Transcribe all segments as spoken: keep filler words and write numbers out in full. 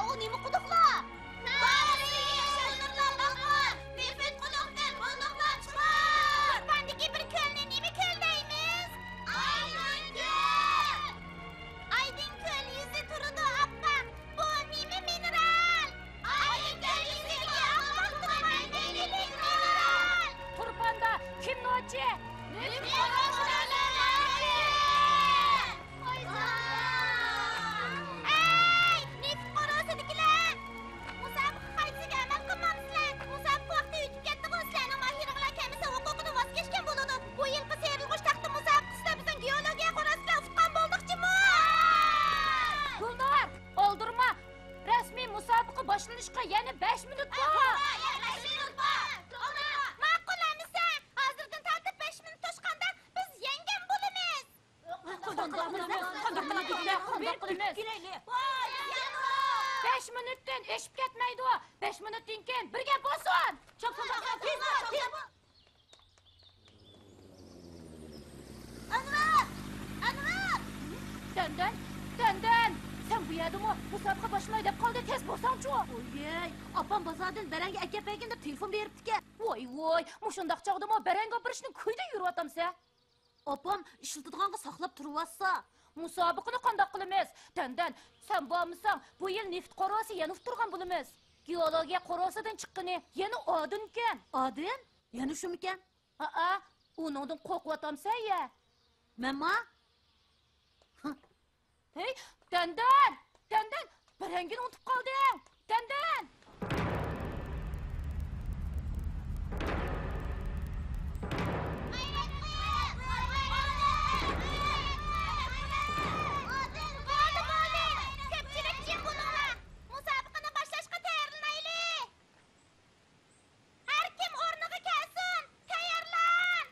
ئۇ نېمە قۇدۇقلار؟ نارازى ياشايدۇرلا باقما، نېفىت قۇدۇقتىن بۇلۇڭلار چىقار! تۇرپاندىكى بىر كۆلنى نېمە كۆل دەيمىز؟ ئايدىڭ كۆل! ئايدىڭ كۆل يۈزى تۇرىدۇ ئاپئاق، بۇ نېمە مىنېرال؟ ئايدىڭ كۆل يۈزىدىكى ئاپئاق تۇرپان نېمىلىك مىنېرال؟ تۇرپاندا كىم نوچى؟ نېفىت قورۇسىدىكىلەر! ئەي، نېفىت قورۇسىدىكىلەر! مۇسابىقە قائىدىسىگە ئەمەل قىلمامسىلەر؟ مۇسابىقە ۋاقتى ئۆتۈپ كەتتىغۇ، سىلەرنىڭ ماھىرىڭلار كەلمىسە ھوقۇقىدىن ۋاز كەچكەن بولىدۇ. بۇ يىلقى سىيرىلغۇچ تاختا مۇسابىقىسىدە بىزنىڭ گېئولوگىيە قورۇسى بىلەن ئۇتقان بولدۇق جۇمۇ! گۈلنار، ئالدىرىما! رەسمىي مۇسابىقە باشلىنىشقا يەنە بەش مىنۇت بار! بەش مىنۇت بار! ماقۇل ئەمىسە! ھازىردىن تارتىپ بەش مىنۇت توشقاندا بىز يەڭگەن بولىمىز! قانداق قىلىمىز؟ قانداق قىلىمىز؟ قانداق قىلىمىز؟ بەش مىنۇتتىن ئېشىپ كەتمەيدۇ. بەش مىنۇتتىن كېيىن بىر گەپ بولسۇن. ئەنۋەر! ئەنۋەر! دەندەن! دەندەن! سەن بۇ يەردىمۇ؟ مۇسابىقە باشلىناي دەپ قالدى، تېز بولساڭچۇ! ۋوي، ئاپام بازاردىن بەرەڭگە ئەكەپ بەرگىن دەپ تېلېفون بېرىپتىكەن. ۋوي، ۋوي، مۇشۇنداق چاغدىمۇ بەرەڭگە ئاپىرىشنىڭ كۈيىدە يۈرۈۋاتامسەن؟ ئاپام ئىشلىتىدىغانغا ساقلاپ تۇرۇۋاتسا. مۇسابىقىنى قانداق قىلىمىز؟ دەندەن، سەن بارمىساڭ، بۇ يىل نېفىت قورۇسى يەنە ئۇتتۇرغان بولىمىز. گېئولوگىيە قورۇسىدىن چىققىنى يەنە ئادىلكەن. ئادىل؟ يەنە شۇمىكەن؟ ھەئە، ئۇنىڭدىن قورقۇۋاتامسەن يە؟ مەنما؟ ھە. ھەي، دەندەن! دەندەن! بەرەڭگىنى ئۇنتۇپ قالدىڭ! دەندەن! بولدى، بولدى! كۆپچىلىك جىم بولۇڭلار! مۇسابىقىنى باشلاشقا تەييارلىنايلى! ھەر كىم ئورنىغا كەلسۇن! تەييارلان!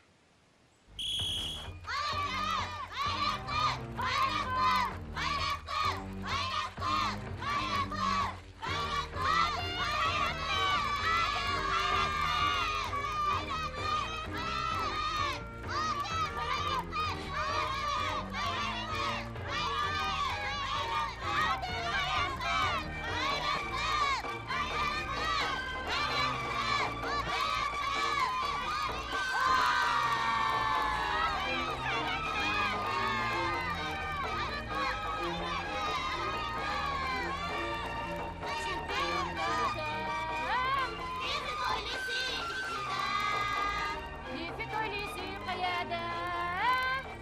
نېفىت ھويلىسى قەيەردە؟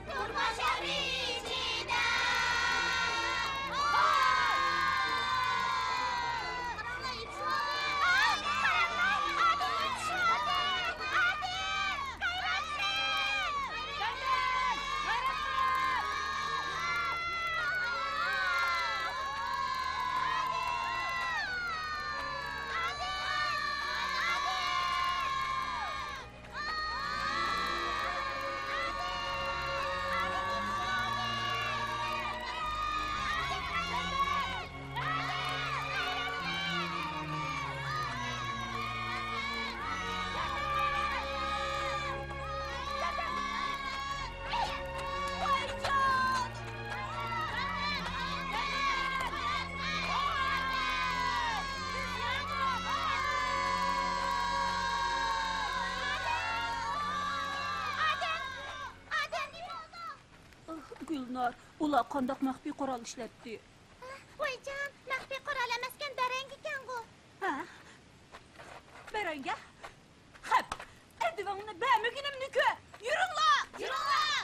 تۇرپان شەھىرى ئىچىدە. ئاھ، گۈلنار، ئۇلار قانداق مەخپىي قورال ئىشلەتتى؟ ۋايجان، مەخپىي قورال ئەمەسكەن، بەرەڭگىكەنغۇ. ھە؟ بەرەڭگە؟ خەپ، ئەدىۋىڭنى بەرمىگىنىمنى كۆر! يۈرۈڭلار! يۈرۈڭلار!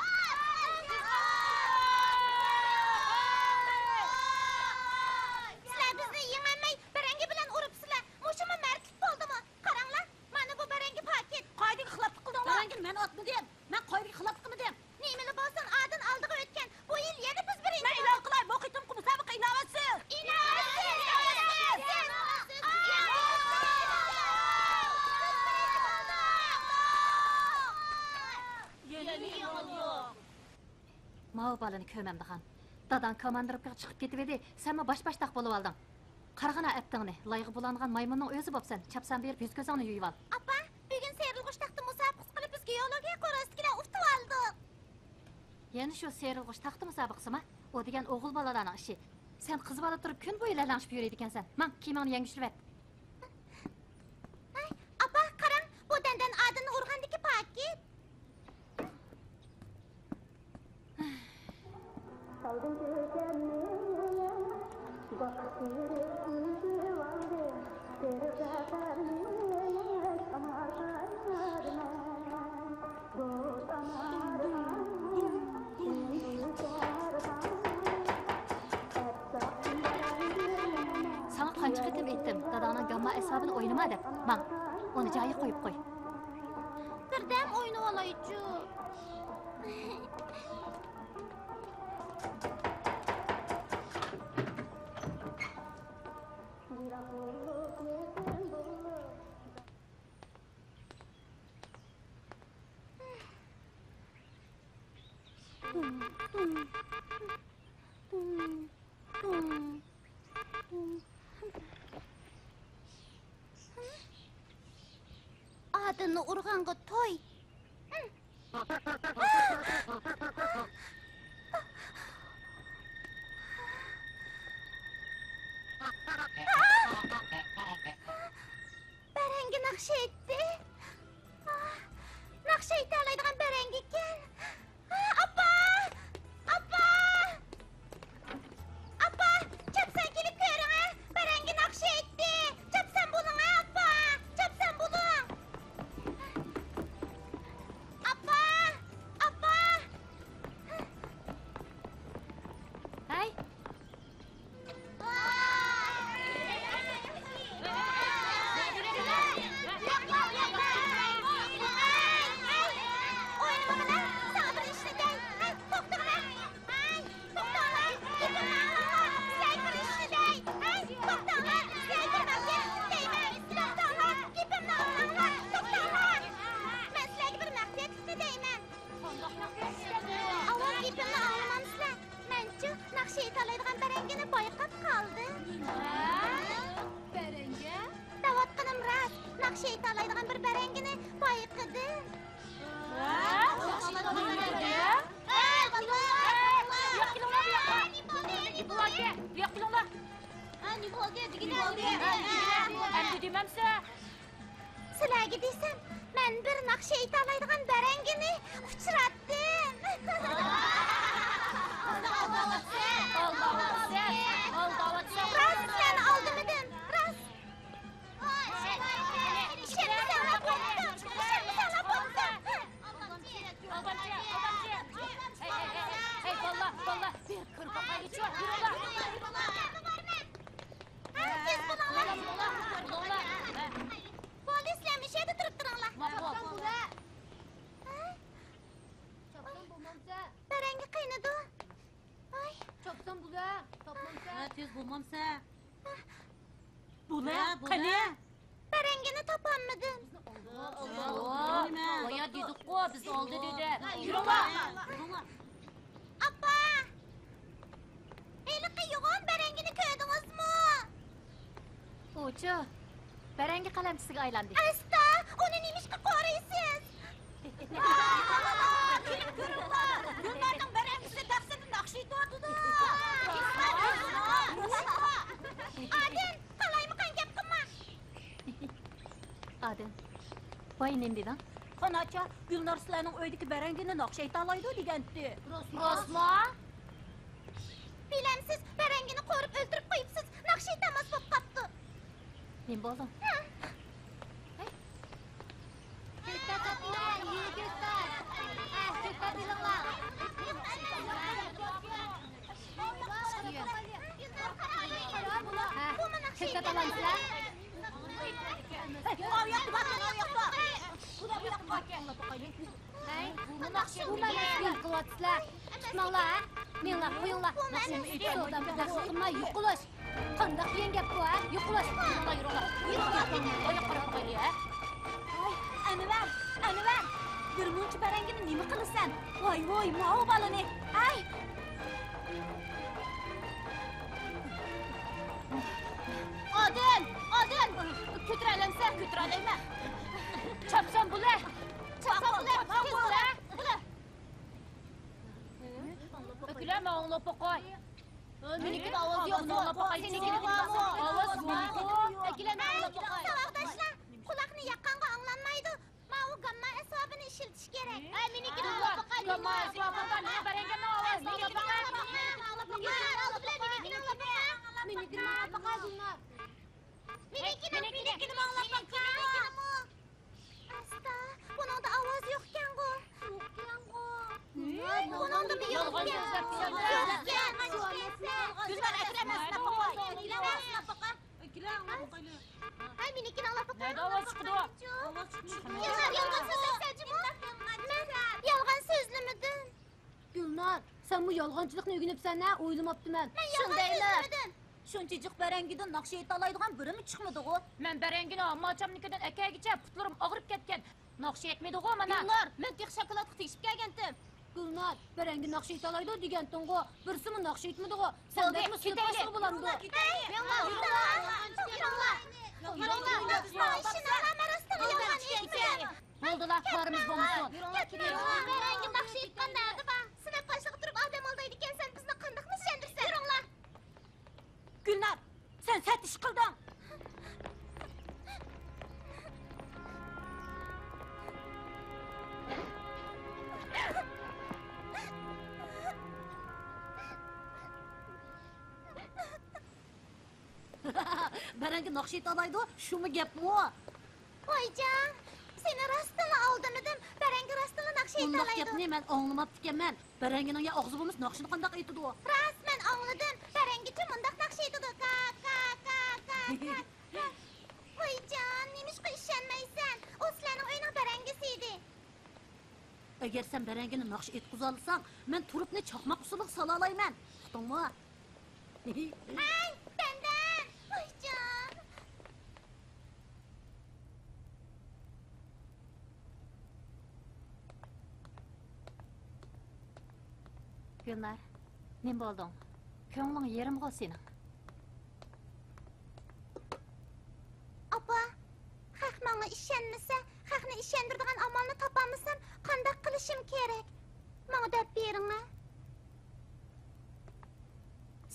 سىلەر بىزنى يېڭەلمەي، بەرەڭگە بىلەن ئۇرۇپسىلەر. مۇشۇمۇ مەردلىك بولدىمۇ؟ قاراڭلار، مانا بۇ بەرەڭگە پاكىت. قائىدىگە خىلاپلىق قىلدىڭلار. بەرەڭگىنى مەن ئاتمىدىم. مەن قائىدىگە خىلاپلىق قىلمىدىم. نېمىلا بولسۇن، ئادىل ئالدىغا ئۆتكەن. بۇ يىل يەنە بىز بىرىنچى. مەن ئېلان قىلاي، بۇ قېتىمقى مۇسابىقە ئىناۋەتسىز! ئىناۋەتسىز! ئىناۋەتسىز! يەنە يامان يوق. ماۋۇ بالىنى كۆرمەمدىغان. داداڭ كاماندىروپكىغا چىقىپ كېتىۋىدى، سەنمۇ باش-باشتاق بولۇۋالدىڭ. قارىغىنا ئەپتىڭنى، لايغا بۇلانغان مايمۇننىڭ ئۆزى بوپسەن، چاپسان بېرىپ يۈز-كۆزۈڭنى يۇيۇۋال. ئاپا، بۈگۈن سىيرىلغۇچ تاختا مۇسابىقىسى قىلىپ، بىز گېئولوگىيە قورۇسىدىكىلەر ئۇتۇۋالدۇق. يەنە شۇ سىيرىلغۇچ تاختا مۇسابىقىسىما؟ ئۇ دېگەن ئوغۇل بالىلارنىڭ ئىشى. سەن قىز بالا تۇرۇپ كۈن بويى لەلەڭشىپ يۈرىدىكەنسەن. ماڭ، كىيىمىڭنى يەڭگۈشلىۋەت. ھەي، ئاپا، قاراڭ، بۇ دەندەن ئادىلنى ئۇرغاندىكى پاكىت. ساڭا قانچە قېتىم ئېيتتىم، داداڭنىڭ گامما ئەسۋابىنى ئوينىما دەپ. ماڭ، ئۇنى جايىغا قويۇپ قوي. بىردەم ئوينىۋالايچۇ. ئادىلنى ئۇرغانغا توي. بەرەڭگە ناخشا ئېيتتى. ئاھ، ناخشا ئېيتالايدىغان بەرەڭگىكەن. ئاھ، ئاپا! ئاپا! ئاپا! چاپسان كېلىپ كۆرۈڭە! بەرەڭگە ناخشا ئېيتتى! چاپسان بولۇڭە، ئاپا! چاپسان بولۇڭ! ئاپا! ئاپا! ھەي! ئاۋۋال گېپىمنى ئاڭلىمامسىلەر؟ مەنچۇ ناخشا ئېيتالايدىغان بەرەڭگىنى بايقاپ قالدىم. ھە؟ بەرەڭگە؟ دەۋاتقىنىم راست، ناخشا ئېيتالايدىغان بىر بەرەڭگىنى بايقىدىم. ھە؟ ناخشا ئېيتالايدىغان بەرەڭگە؟ ئەي، بۇ ياققا! بۇ ياققا! بۇ ياققا! بۇ ياققا! بۇ ياققا! ئەمدى دېمەمسە؟ سىلەرگە دېسەم، مەن بىر ناخشا ئېيتالايدىغان بەرەڭگىنى ئۇچراتتىم. ئالداۋاتىسەن، ئالداۋاتىسەن، ئالداۋاتىسەن. راست، سىلەرنى ئالدىمىدىم، راست. ئىشەنمىسەڭلار بوپتۇ، ئىشەنمىسەڭلار بوپتۇ. ئالدامچى، ئالدامچى. ھەي، ھەي، ھەي، ھەي، بالىلار، بالىلار، بىر كۆرۈپ باقايلىچۇ، يۈرۈڭلار. ھە، تېز بولۇڭلار. بولۇڭلار، بولۇڭلار. بولدى، سىلەر مۇشۇ يەردە تۇرۇپ تۇرۇڭلار. ماقۇل. ھە؟ چاپسان بولمامسە؟ بەرەڭگە قىينىدۇ. ئاي. چاپسان بولە، تاپمامسە؟ ھە، تېز بولمامسە؟ بولە، ھە، بولە. قېنى؟ بەرەڭگىنى تاپالمىدىم. ۋايا دېدۇققۇ، بىز ئالدى دېدى. يۈرۈڭلار. ئاپا! ھېلىقى يوغان بەرەڭگىنى كۆردىڭىزمۇ؟ ئۇچۇ، بەرەڭگە قەلەمچىسىگە ئايلاندى. ئەستا، ئۇنى نېمىشقا قورۇيسىز؟ كېلىپ كۆرۈڭلار، گۈلنارنىڭ بەرەڭگىسى دەخسىدە ناخشا ئېيتىۋاتىدۇ. ئادىل، قالايمىقان گەپ قىلما. ئادىل، ۋاي، نېمە دېدىڭ؟ خاناچا، گۈلنار سىلەرنىڭ ئۆيدىكى بەرەڭگىنى ناخشا ئېيتالايدۇ دېگەنتى. راستمۇ؟ بىلەمسىز، بەرەڭگىنى قورۇپ ئۆلتۈرۈپ قويۇپسىز، ناخشا ئېيتالماس بولۇپ قاپتۇ. نېمە بولدۇڭ؟ ھەي، بۇ مانا شۇ قىلىۋاتىسىلەر. تۇتماڭلار، ھە؟ مېڭىلار، قويۇڭلار. سودا بىلەن قىلماي يوقىلىش. قانداق دېگەن گەپ بۇ، ھە؟ يوقىلىش. يۈرۈڭلار، يۈرۈڭلار. ئاياق قاراپ باقايلى، ھە؟ ۋاي، ئەنۋەر، ئەنۋەر! بىر مۇنچە بەرەڭگىنى نېمە قىلىسەن؟ ۋاي، ۋاي، ماۋۇ بالىنى! ئەي! ئادىل! ئادىل! كۆتۈرەلەمسەن؟ كۆتۈرەلەيمەن. چاپسان بولە! چاپسان بولە! چاپسان بولە! بولە! ئۆكۈلە، ماڭا ئوڭلاپ قوي. مېنىڭكىدە ئاۋاز يوقمۇ؟ سېنىڭكىدە ئاۋاز يوقمۇ؟ ساۋاقداشلار، قۇلاقنى ياققانغا ئاڭلانمايدۇ. ماۋۇ گامما ئەسۋابىنى ئىشلىتىش كېرەك. ھەي، مېنىڭكىنى ئاڭلاپ باقاي. گامما ئەسۋابىدا نېمە بەرەڭگىنى ئاۋاز؟ مېنىڭكىنى ئاڭلاپ باقاي. مېنىڭكىنى ئاڭلاپ باقاي. مېنىڭكىنى ئاڭلاپ باقاي. مېنىڭكىنى، مېنىڭكىنىمۇ ئاڭلاپ باقاي. ئاستا، بۇنىڭدا ئاۋاز يوقكەنغۇ؟ يوقكەنغۇ؟ بۇنىڭدىمۇ يوقكەن؟ يوقكەن. گۈلنار، ئەكرەم، سىناپ باقاي. ئەكرەم، سىناپ باقاي. ھەي، مېنىڭكىنى ئاڭلاپ باقاي. نەدە ئاۋاز چىقىدۇ؟ يالغان، يالغان سۆزلەپسەن جۇمۇ. مەن يالغان سۆزلىمىدىم. گۈلنار، سەنمۇ يالغانچىلىقنى ئۆگىنىپسەن ھە؟ ئويلىماپتىمەن. مەن يالغان سۆزلىمىدىم. شۇنچىجىق بەرەڭگىدىن ناخشا ئېيتالايدىغان بىرىمۇ چىقمىدىغۇ؟ مەن بەرەڭگىنى ئامماچامنىڭكىدىن ئەكەلگىچە پۇتلىرىم ئاغرىپ كەتكەن. ناخشا ئېيتمىدىغۇ مانا. گۈلنار، مەن تېخى شاكىلاتقا تېگىشىپ كەلگەنتىم. گۈلنار، بەرەڭگە ناخشا ئېيتالايدۇ دېگەنتىڭغۇ؟ بىرسىمۇ ناخشا ئېيتمىدىغۇ؟ سەن بەكمۇ سىنىپ باشلىغۇ بولامدۇ؟ ھەي، مېڭىڭلار، يۈرۈڭلار. يۈرۈڭلار. يۈرۈڭلار. بولدىلا، كارىمىز بولمىسۇن. بەرەڭگە ناخشا ئېيتقان نەدە بار؟ سىناپ قارشىغا تۇرۇپ ئادەم ئالدايدىكەنسەن، بىزنى قانداق نىشاندۇرىسەن؟ يۈرۈڭلار. گۈلنار، سەن سەت ئىش قىلدىڭ. بەرەڭگە ناخشا ئېيتالايدۇ، شۇمۇ گەپمۇ؟ ۋايجان، سېنى راستتىنلا ئالدىمىدىم. بەرەڭگە راستتىنلا ناخشا ئۇنداق ئېيتالايدۇ. گەپنى مەن ئاڭلىماپتىكەنمەن. بەرەڭگىنىڭ يا ئاغزى بولمىسا ناخشىنى قانداق ئېيتىدۇ؟ راست، مەن ئاڭلىدىم. بەرەڭگىچۇ مۇنداق ناخشا ئېيتىدۇ. كا، كا، كا، كا، كا. ۋايجان، نېمىشقا ئىشەنمەيسەن؟ ئۇ سىلەرنىڭ ئۆينىڭ بەرەڭگىسى ئىدى. ئەگەر سەن بەرەڭگىنى ناخشا ئېيتقۇزالىساڭ، مەن تۇرۇپنى چاقماق ئۇسسۇلىغا سالالايمەن. ئۇقتۇڭمۇ؟ ھەي، بەندەم! ۋايجان! گۈلنار، نېمە بولدۇڭ؟ كۆڭلۈڭ يېرىمغۇ سېنىڭ؟ ئاپا، خەق ماڭا ئىشەنمىسە، خەقنى ئىشەندۈرىدىغان ئامالنى تاپالمىسام، قانداق قىلىشىم كېرەك؟ ماڭا دەپ بېرىڭە.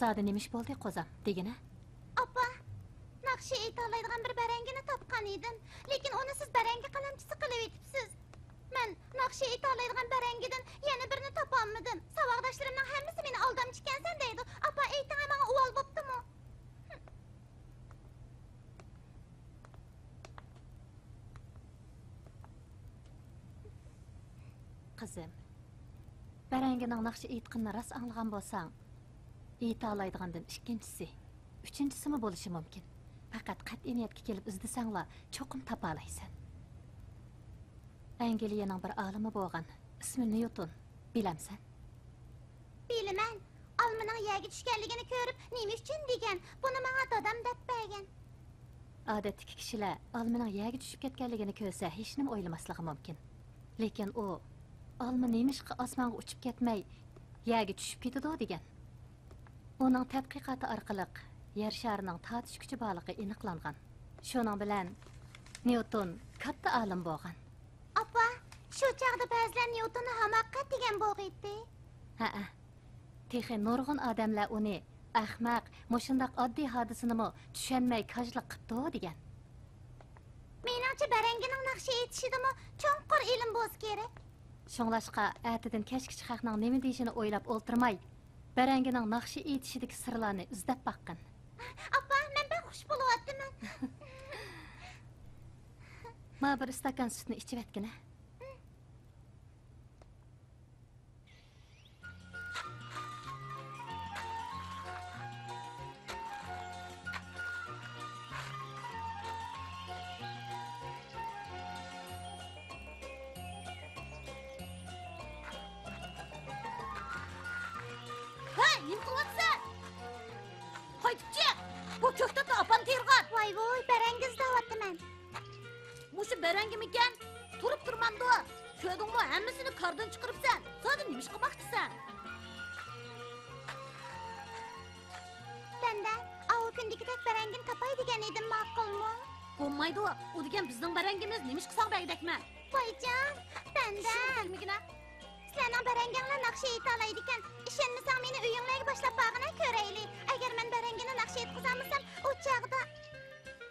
زادى نېمە ئىش بولدى، قوزام؟ دېگىنە. ئاپا، ناخشا ئېيتالايدىغان بىر بەرەڭگىنى تاپقان ئىدىم، لېكىن ئۇنى سىز بەرەڭگە قىلىمچىسى قىلىۋېتىپسىز. مەن ناخشا ئېيتالايدىغان بەرەڭگىدىن يەنە بىرنى تاپالمىدىم. ساۋاقداشلىرىمنىڭ ھەممىسى مېنى ئالدامچىكەنسەن دەيدۇ. ئاپا، ئېيتىڭە، ماڭا ئۇۋال بوپتۇمۇ؟ قىزىم، بەرەڭگىنىڭ ناخشا ئېيتقىنىنى راست ئاڭلىغان بولساڭ، ئېيتالايدىغاندىن ئىككىنچىسى، ئۈچىنچىسىمۇ بولۇشى مۇمكىن. پەقەت قەتئىي نىيەتكە كېلىپ ئىزدىسەڭلا، چوقۇم تاپالايسەن. ئەنگلىيەنىڭ بىر ئالىمى بولغان، ئىسمى نيۇتون. بىلەمسەن؟ بىلىمەن. ئالمىنىڭ يەرگە چۈشكەنلىكىنى كۆرۈپ، نېمە ئۈچۈن دېگەن، بۇنى ماڭا دادام دەپ بەرگەن. ئادەتتىكى كىشىلەر ئالمىنىڭ يەرگە چۈشۈپ كەتكەنلىكىنى كۆرسە، ھېچنېمە ئويلىماسلىقى مۇمكىن. لېكىن ئۇ، ئالما نېمىشقا ئاسمانغا ئۇچۇپ كەتمەي، يەرگە چۈشۈپ كېتىدۇ دېگەن. ئۇنىڭ تەتقىقاتى ئارقىلىق يەر شارىنىڭ تارتىش كۈچى بارلىقى ئېنىقلانغان. شۇنىڭ بىلەن نيۇتون كاتتا ئالىم بولغان. ئاپا، شۇ چاغدا بەزىلەر نيۇتوننى ھاماقەت دېگەن بولغىيتتى. ھەئە. تېخى نۇرغۇن ئادەملەر ئۇنى ئەخمەق، مۇشۇنداق ئاددىي ھادىسىنىمۇ چۈشەنمەي كاجلىق قىپتۇ دېگەن. مېنىڭچە، بەرەڭگىنىڭ ناخشا ئېيتىشىدىمۇ چوڭقۇر ئىلىم بولسا كېرەك. شۇڭلاشقا، ئەتىدىن كەچكىچە خەقنىڭ نېمە دېيىشىنى ئويلاپ ئولتۇرماي، بەرەڭگىنىڭ ناخشا ئېيتىشىدىكى سىرلارنى ئىزدەپ باققىن. ئاپا، مەن بەك خۇش بولۇۋاتىمەن. ماڭا بىر ئىستاكان سۈتنى ئىچىۋەتكىنە. ھەي، نېمە قىلىۋاتىسەن؟ قايتىپ چىق! بۇ كۆكتاتنى ئاپام تېرىغان! ۋاي ۋۇي، بەرەڭگە ئىزدەۋاتىمەن. مۇشۇ بەرەڭگىمىكەن؟ تۇرۇپ تۇرمامدۇ؟ كۆردۈڭمۇ، ھەممىسىنى كاردىن چىقىرىپسەن. زادى نېمە ئىش قىلماقچىسەن؟ بەندە، ئاۋۇ كۈندىكىدەك بەرەڭگىنى تاپاي دېگەن ئىدىم، ماقۇلمۇ؟ بولمايدۇ، ئۇ دېگەن بىزنىڭ بەرەڭگىمىز، نېمە ئىش قىلساڭ بەرگۈدەكمەن. ۋايجان، بەندە. چۈشۈمگە كەلمىگىنە. سەنىڭ بەرەڭگىڭلا ناخشا ئېيتالايدىكەن. ئىشەنمىسەڭ، مېنى ئۆيۈڭلەرگە باشلاپ بارغىنا كۆرەيلى. ئەگەر مەن بەرەڭگىنى ناخشا ئېيتقۇزالمىسام، ئۇ چاغدا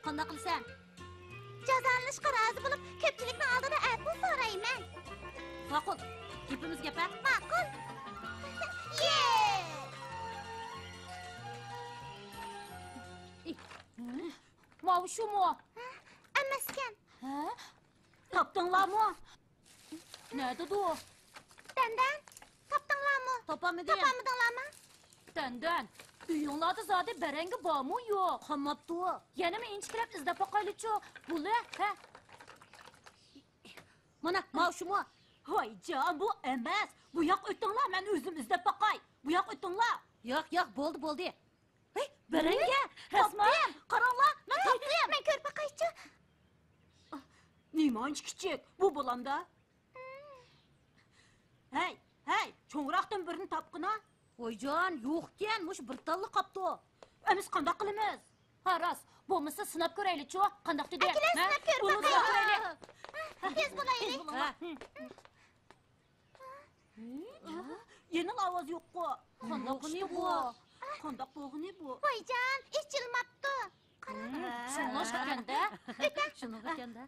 قانداق قىلىسەن؟ جازالىنىشقا رازى بولۇپ، كۆپچىلىكنىڭ ئالدىدا ئەپۇ سورايمەن. ماقۇل. گېپىمىز گەپ، ھە؟ ماقۇل. يې! ماۋۇ شۇمۇ؟ ھە؟ ئەمەسكەن. ھە؟ تاپتىڭلارمۇ؟ نەدىدۇ؟ دەندەن، تاپتىڭلارمۇ؟ تاپالمىدىم. تاپالمىدىڭلارمۇ؟ دەندەن، ئۆيۈڭلاردا زادى بەرەڭگى بارمۇ يوق؟ قالماپتۇ. يەنىمۇ ئىنچىكىلەپ ئىزدەپ باقايلىچۇ، بۇلى، ھە؟ مانا، ماۋۇ شۇمۇ؟ ۋايجان، بۇ ئەمەس. بۇ ياق ئۆتۈڭلار، مەن ئۆزۈم ئىزدەپ باقاي. بۇ ياق ئۆتۈڭلار. ياق، ياق، بولدى، بولدى. ھەي، بەرەڭگە، رەسما، تاپتىم. قاراڭلار، مەن تاپتىم. مەن كۆرۈپ باقايچۇ. نېمانچە كىچىك، بۇ بولامدا؟ ھەي، ھەي، چوڭراقتىن بىرنى تاپقىنا. ۋايجان، يوقكەن، مۇشۇ بىر تاللا قاپتۇ. ئەمىسە قانداق قىلىمىز؟ ھا، راست، بولمىسا سىناپ كۆرەيلىچۇ، قانداق دېدى؟ ئەكېلىڭ، ھە؟ سىناپ كۆرۈپ بولىمىز، باقايلى. سىناپ كۆرەيلى. ھە، تېز بولايلى. ھە. يەنىلا ئاۋاز يوققۇ. قانداق ئىشتى بۇ؟ قانداق بولغىنى بۇ؟ ۋايجان، ئېچىلماپتۇ. قارا. شۇڭلاشقاندا. ئۆتە. شۇنىڭغىكەندە.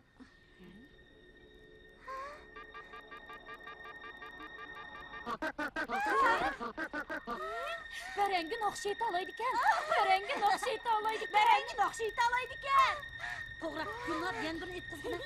بەرەڭگى ناخشا ئېيتالايدىكەن. بەرەڭگى ناخشا ئېيتالايدىكەن. بەرەڭگى ناخشا ئېيتالايدىكەن. توغرا، گۈلنار، يەنە بىرنى ئېيتقۇزغىنا.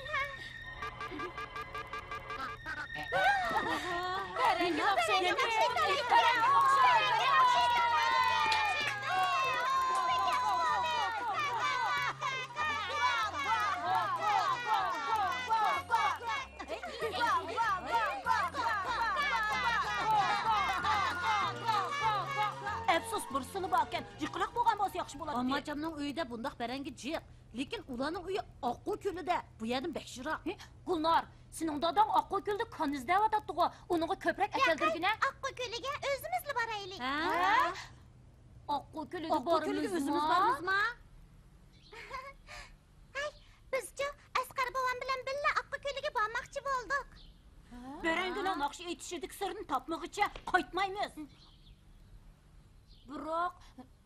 ئەپسۇس، بىرسىلا باركەن، جىقراق بولغان بولسا ياخشى بولاتتى. ئامماجاننىڭ ئۆيىدە بۇنداق بەرەڭگى جىق. لېكىن ئۇلارنىڭ ئۆيى ئاققۇ كۆلىدە، بۇ يەردىن بەك يىراق. ھې، گۈلنار، سېنىڭ داداڭ ئاققۇ كۆلىدە كان ئىزدەۋاتاتتىغۇ، ئۇنىڭغا كۆپرەك ئەكەلدۈرگىنە. ئاققۇ كۆلىگە ئۆزىمىزلا بارايلى. ھە؟ ئاققۇ كۆلىگە ئۆزىمىز بارىمىزما؟ ھەي، بىزچۇ ئەسقەر بوۋام بىلەن بىللە ئاققۇ كۆلىگە بارماقچى بولدۇق. بەرەڭگىنىڭ ناخشا ئېيتىشىدىكى سىرنى تاپمىغۇچە قايتمايمىز. بىراق،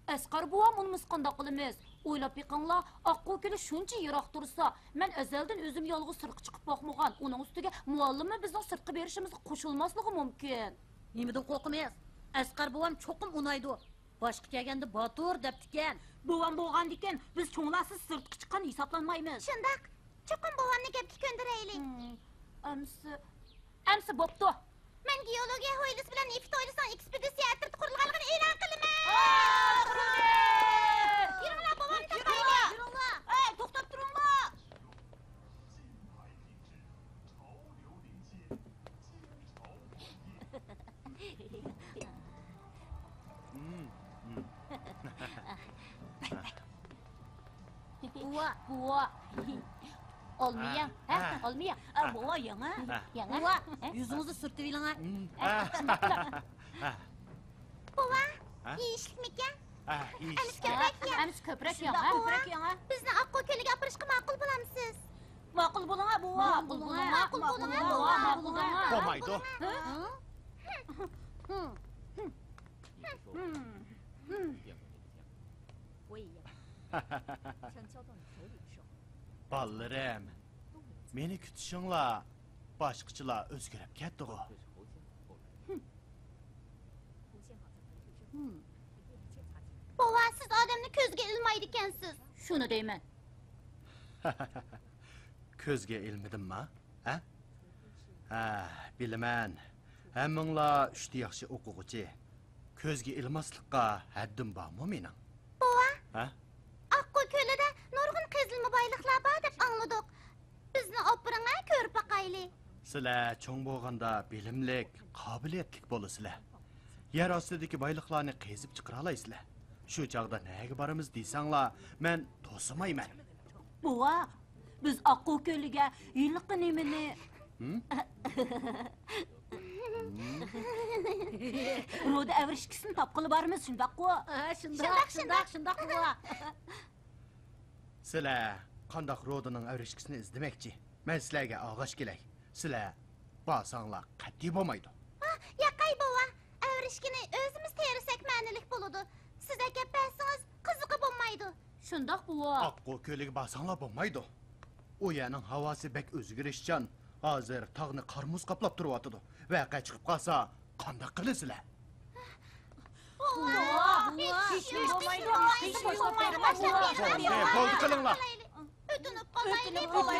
ئەسقەر بوۋام ئۇنىمىسا قانداق قىلىمىز؟ ئويلاپ بېقىڭلار، ئاققۇ كۆلى شۇنچە يىراق تۇرسا، مەن ئەزەلدىن ئۆزۈم يالغۇز سىرتقا چىقىپ باقمىغان، ئۇنىڭ ئۈستىگە مۇئەللىممۇ بىزنىڭ سىرتقا بېرىشىمىزغا قوشۇلماسلىقى مۇمكىن. نېمىدىن قورقىمىز؟ ئەسقەر بوۋام چوقۇم ئۇنايدۇ. باشقا كەلگەندە باتۇر دەپتىكەن. بوۋام بولغاندىكىن، بىز چوڭلارسىز سىرتقا چىققان ھېسابلانمايمىز. شۇنداق. چوقۇم بوۋامنى گەپكە كۆندۈرەيلى. ھىم، ئەمسە، ئەمسە بوپتۇ. مەن گېئولوگىيە ھويلىسى بىلەن نېفىت ھويلىسىنىڭ ئېكسپېدىتسىيە ئەترىتى قۇرۇلغانلىقىنى ئېلان قىلىمەن. يۈرۈڭلار، بوۋامنى تاپايلى. يۈرۈڭلار. ئەي، توختاپ تۇرۇڭلار. بوۋا، بوۋا. ئالما يەڭ، ھە؟ ئالما يەڭ. ئە، بوۋا، يەڭە. يەڭە. بوۋا، يۈزىڭىزنى سۈرتۈۋېلىڭە. ئە، شۇنداق قىلىڭ. بوۋا، يېيىشلىكمىكەن؟ ئەمىسە كۆپرەك يەڭ. ئەمىسە كۆپرەك يەڭ، ھە؟ بوۋا، بىزنى ئاققۇ كۆلىگە ئاپىرىشقا ماقۇل بولامسىز؟ ماقۇل بولۇڭا، بوۋا. ماقۇل بولۇڭا، ماقۇل بولۇڭا، بوۋا، ماقۇل بولۇڭا. بولمايدۇ. ھە؟ بالىلىرىم، مېنى كۈتۈشۈڭلار، باشقىچىلار ئۆزگىرىپ كەتتىغۇ. بوۋا، سىز ئادەمنى كۆزگە ئىلمايدىكەنسىز. شۇنى دەيمەن. كۆزگە ئىلمىدىمما؟ ھە؟ ھە، بىلىمەن. ھەممىڭلار ئۈچتە ياخشى ئوقۇغۇچى. كۆزگە ئىلماسلىققا ھەددىم بارمۇ مېنىڭ؟ بوۋا، ھە؟ ئاققۇ كۆلىدە نۇرغۇن قېزىلما بايلىقلار بار دەپ ئاڭلىدۇق. بىزنى ئاپىرىڭە، كۆرۈپ باقايلى. سىلەر چوڭ بولغاندا بىلىملىك، قابىلىيەتلىك بولىسىلەر. يەر ئاستىدىكى بايلىقلارنى قېزىپ چىقىرالايسىلەر. شۇ چاغدا نەگە بارىمىز دېسەڭلار، مەن توسىمايمەن. بوۋا، بىز ئاققۇ كۆلىگە ھېلىقى نېمىنى، ھىم؟ رودا ئەۋرىشكىسىنى تاپقىلى بارىمىز، شۇنداققۇ؟ ھە، شۇنداق، شۇنداق، شۇنداق، بوۋا. سىلەر قانداق رودىنىڭ ئەۋرىشكىسىنى ئىزدىمەكچى؟ مەن سىلەرگە ئالغاش كېلەي. سىلەر بارساڭلار قەتئىي بولمايدۇ. ھا، ئىشىكىنى ئۆزىمىز تېرىسەك مەنىلىك بولىدۇ. سىز ئەكەپ بەرسىڭىز قىزىقى بولمايدۇ. شۇنداق، بوۋا. ئاققۇ كۆلىگە بارساڭلار بولمايدۇ. ئۇ يەرنىڭ ھاۋاسى بەك ئۆزگىرىشچان. ھازىر تاغنى قار-مۇز قاپلاپ تۇرۇۋاتىدۇ. ۋەقە چىقىپ قالسا، قانداق قىلىسىلەر؟ بوۋا، بوۋا، ھېچ ئىش بولمايدۇ، ھېچ ئىش بولمايدۇ، باشلاپ بېرىڭ. بولدى، بولدى، قىلىڭلار. ئۆتۈنۈپ قالايلى، بوۋا.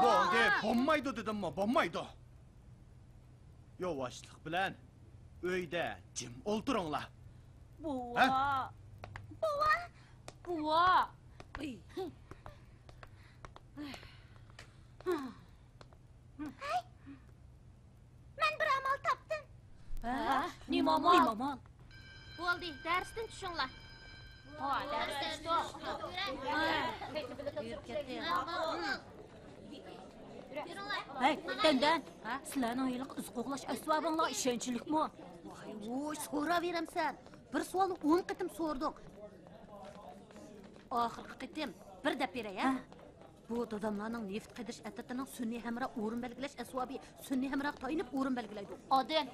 بولدى، بولمايدۇ دېدىممۇ، بولمايدۇ. ياۋاشلىق بىلەن ئۆيدە جىم ئولتۇرۇڭلار. بوۋا. ھە؟ بوۋا. بوۋا. ئۇي. ھەي، مەن بىر ئامال تاپتىم. ھە؟ نېمە ئامال؟ نېمە ئامال؟ بولدى، دەرستىن چۈشۈڭلار. ھە، دەرستىن چۈشتۇق. ھە. يۈرۈپ كەتتى. ھەي، دەندەن! ھە؟ سىلەرنىڭ ھېلىقى ئىز قوغلاش ئەسۋابىڭلار ئىشەنچلىكمۇ؟ ۋاي، ۋوي، سوراۋېرەمسەن! بىر سوئالنى ئون قېتىم سورىدىڭ. ئاخىرقى قېتىم بىر دەپ بېرەي، ھە؟ ھە. بۇ داداملارنىڭ نېفىت قېدىرىش ئەترىتىنىڭ سۈنئىي ھەمراھ ئورۇن بەلگىلەش ئەسۋابى، سۈنئىي ھەمراھقا تايىنىپ ئورۇن بەلگىلەيدۇ. ئادىل،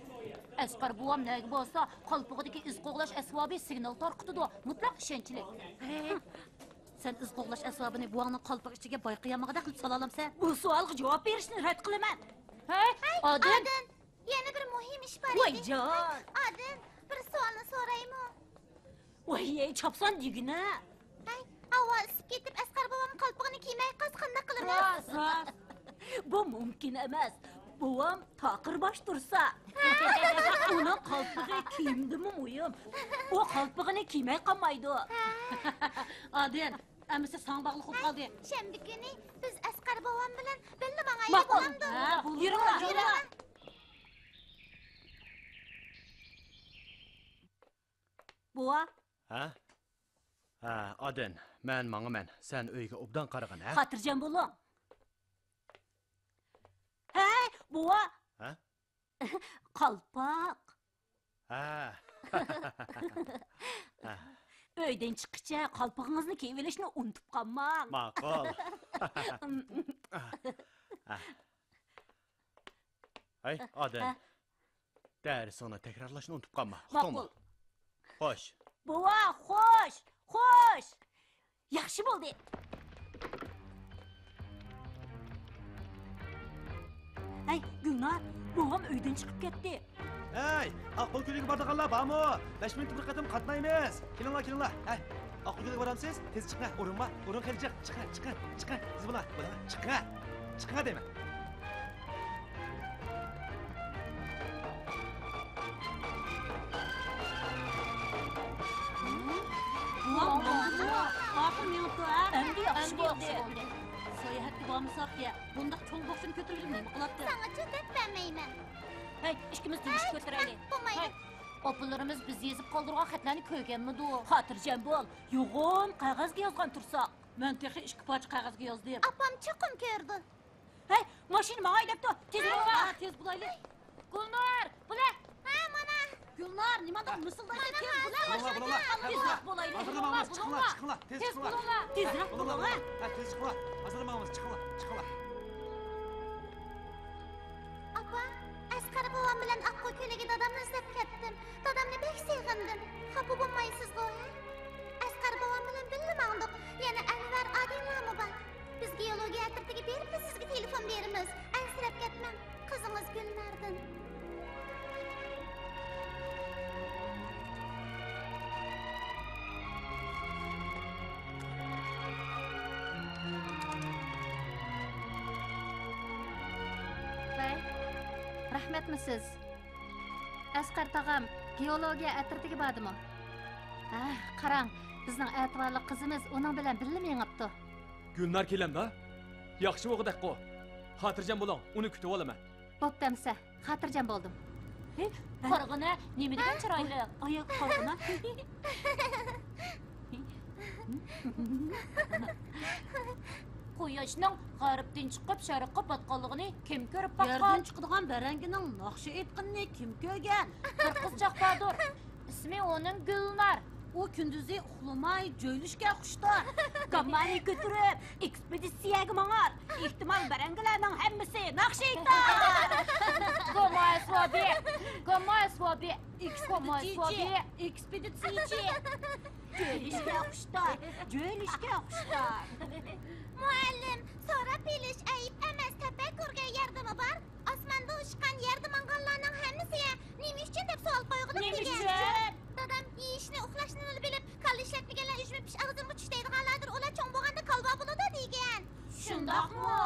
ئەسقەر بوۋام نەگە بارسا، قالپىقىدىكى ئىز قوغلاش ئەسۋابى سىگنال تارقىتىدۇ، مۇتلەق ئىشەنچلىك. ھەي، سەن ئىز قوغلاش ئەسۋابىنى بوۋاڭنىڭ قالپىقى ئىچىگە بايقىيالمىغاندەك قىلىپ سالالامسەن؟ بۇ سوئالغا جاۋاب بېرىشنى رەت قىلىمەن. ھەي، ئادىل! ئادىل، يەنە بىر مۇھىم ئىش بار ئىدى. ۋايجان! ئادىل، بىر سوئالنى سورايمۇ؟ ۋاي، چاپسان دېگىنە! ھەي، ھاۋا ئىسسىپ كېتىپ، ئەسقەر بوۋام قالپىقىنى كىيمەي قالسا قانداق قىلىمىز؟ راست، راست. بۇ مۇمكىن ئەمەس. بوۋام تاقىر باش تۇرسا. ئۇنىڭ قالپىقى كىيىمدىنمۇ مۇھىم. ئۇ قالپىقىنى كىيمەي قالمايدۇ. ئادىل، ئەمىسە ساڭا باغلىق بولۇپ قالدى. شەنبە كۈنى بىز ئەسقەر بوۋام بىلەن بىللە ماڭايلى، ماقۇل. بولامدۇ؟ ھە، بولىدۇ. يۈرۈڭلار، يۈرۈڭلار. بوۋا. ھە؟ ھە، ئادىل، مەن ماڭىمەن. سەن ئۆيگە ئوبدان قارىغىن، ھە؟ خاتىرجەم بولۇڭ. ھەي، بوۋا! ھە؟ قالپاق. ھە. ئۆيدىن چىققىچە قالپىقىڭىزنى كىيىۋېلىشنى ئۇنتۇپ قالماڭ. ماقۇل. ھەي، ئادىل. ھە؟ دەرسىڭنى تەكرارلاشنى ئۇنتۇپ قالما. ماقۇل. خوش. بوۋا، خوش، خوش. ياخشى بولدى. ھەي، گۈلنار، بوۋام ئۆيدىن چىقىپ كەتتى. ھەي، ئاققۇ كۆلىگە بارىدىغانلار بارمۇ؟ بەش مىنۇتتا بىر قېتىم قاتنايمىز. كېلىڭلار، كېلىڭلار. ھەي، ئاققۇ كۆلىگە بارامسىز؟ تېز چىقىڭ، ئورۇن بار. ئورۇن خېلى جىق. چىقىڭ، چىقىڭ، چىقىڭ. تېز بولۇڭ، بولۇڭ. چىقىڭ. چىقىڭ دەيمەن. بوۋام ماڭدىمۇ؟ ئاخىر مېڭىپتۇ، ھە؟ ئەمدى ياخشى بولدى. ساياھەتكە بارمىساق يا، بۇنداق چوڭ بوخچىنى كۆتۈرگىلى نېمە قىلاتتى؟ ساڭا چۆتەك بەرمەيمەن. ھەي، ئىككىمىز تىنچلىق كۆتۈرەيلى. بولمايدۇ. ھەي، ئاپىلىرىمىز بىز يېزىپ قالدۇرغان خەتلەرنى كۆرگەنمىدۇ؟ خاتىرجەم بول، يوغان قەغەزگە يازغان تۇرساق. مەن تېخى ئىككى پارچە قەغەزگە يازدىم. ئاپام چوقۇم كۆرىدۇ. ھەي، ماشىنا ماڭاي دەپتۇ، تېز بولۇڭلار! ھە، تېز بولايلى. گۈلنار، بۇلە! ھە، مانا! گۈلنار، نېمانداق مىسىلدايسەن؟ تېز بولاڭ، ماشىنا! تېزرەك بولايلى. ھازىرلا ماڭىمىز، چىقىڭلار، چىقىڭلار، تېز چىقىڭلار. تېزرەك بولۇڭلار. ھە، تېز چىقىڭلار. ھازىرلا ماڭىمىز، چىقىڭلار، چىقىڭلار. ئاپا، ئەسقەر بوۋام بىلەن ئاققۇ كۆلىگە دادامنى ئىزدەپ كەتتىم. دادامنى بەك سېغىندىم. خاپا بولمايسىزغۇ، ھە؟ ئەسقەر بوۋام بىلەن بىللە ماڭدۇق. يەنە ئەنۋەر، ئادىللارمۇ بار. بىز گېئولوگىيە ئەترىتىگە بېرىپلا سىزگە تېلېفون بېرىمىز. ئەنسىرەپ كەتمەڭ. قىزىڭىز گۈلناردىن. ۋەي، رەھمەتمۇ سىز؟ ئەسقەر تاغام گېئولوگىيە ئەترىتىگە باردىمۇ؟ ھە، قاراڭ، بىزنىڭ ئەتىۋارلىق قىزىمىز ئۇنىڭ بىلەن بىللە مېڭىپتۇ. گۈلنار كېلەمدۇ؟ ياخشى بولغۇدەكقۇ. خاتىرجەم بولۇڭ، ئۇنى كۈتۈۋالىمەن. بوپتۇ ئەمىسە، خاتىرجەم بولدۇم. ھە؟ قارىغىنە، نېمە دېگەن چىرايلىق. ئايا، قارىغىنە. قۇياشنىڭ غەربتىن چىقىپ شەرققە پاتقانلىقىنى كىم كۆرۈپ باققان؟ يەردىن چىقىدىغان بەرەڭگىنىڭ ناخشا ئېيتقىنىنى كىم كۆرگەن؟ بىر قىزچاق باردۇر. ئىسمى ئۇنىڭ گۈلنار. ئۇ كۈندۈزى ئۇخلىماي، جۆيلۈشكە خۇشتار. گاممانى كۆتۈرۈپ، ئېكسپېدىتسىيەگە ماڭار. ئېھتىمال، بەرەڭگىلەرنىڭ ھەممىسى ناخشا ئېيتار. گامما ئەسۋابى، گامما ئەسۋابى، گامما ئەسۋابى. ئېكسپېدىتسىيچى، ئېكسپېدىتسىيچى. جۆيلۈشكە خۇشتار، جۆيلۈشكە خۇشتار. مۇئەللىم، سوراپ بىلىش ئەيىب ئەمەس، تەپەككۇرغا ياردىمى بار. ئاسماندا ئۇچقان، يەردە ماڭغانلارنىڭ ھەممىسىگە نېمە ئۈچۈن دەپ سوئال قويغۇدۇق دېگەن. نېمە ئۈچۈن؟ دادام يېيىشنى، ئۇخلاشنىلا بىلىپ، كاللا ئىشلەتمىگەنلەر ئۈجمە پىش ئاغزىمغا چۈش دەيدىغانلاردۇر، ئۇلار چوڭ بولغاندا كالۋا بولىدۇ دېگەن. شۇنداقمۇ؟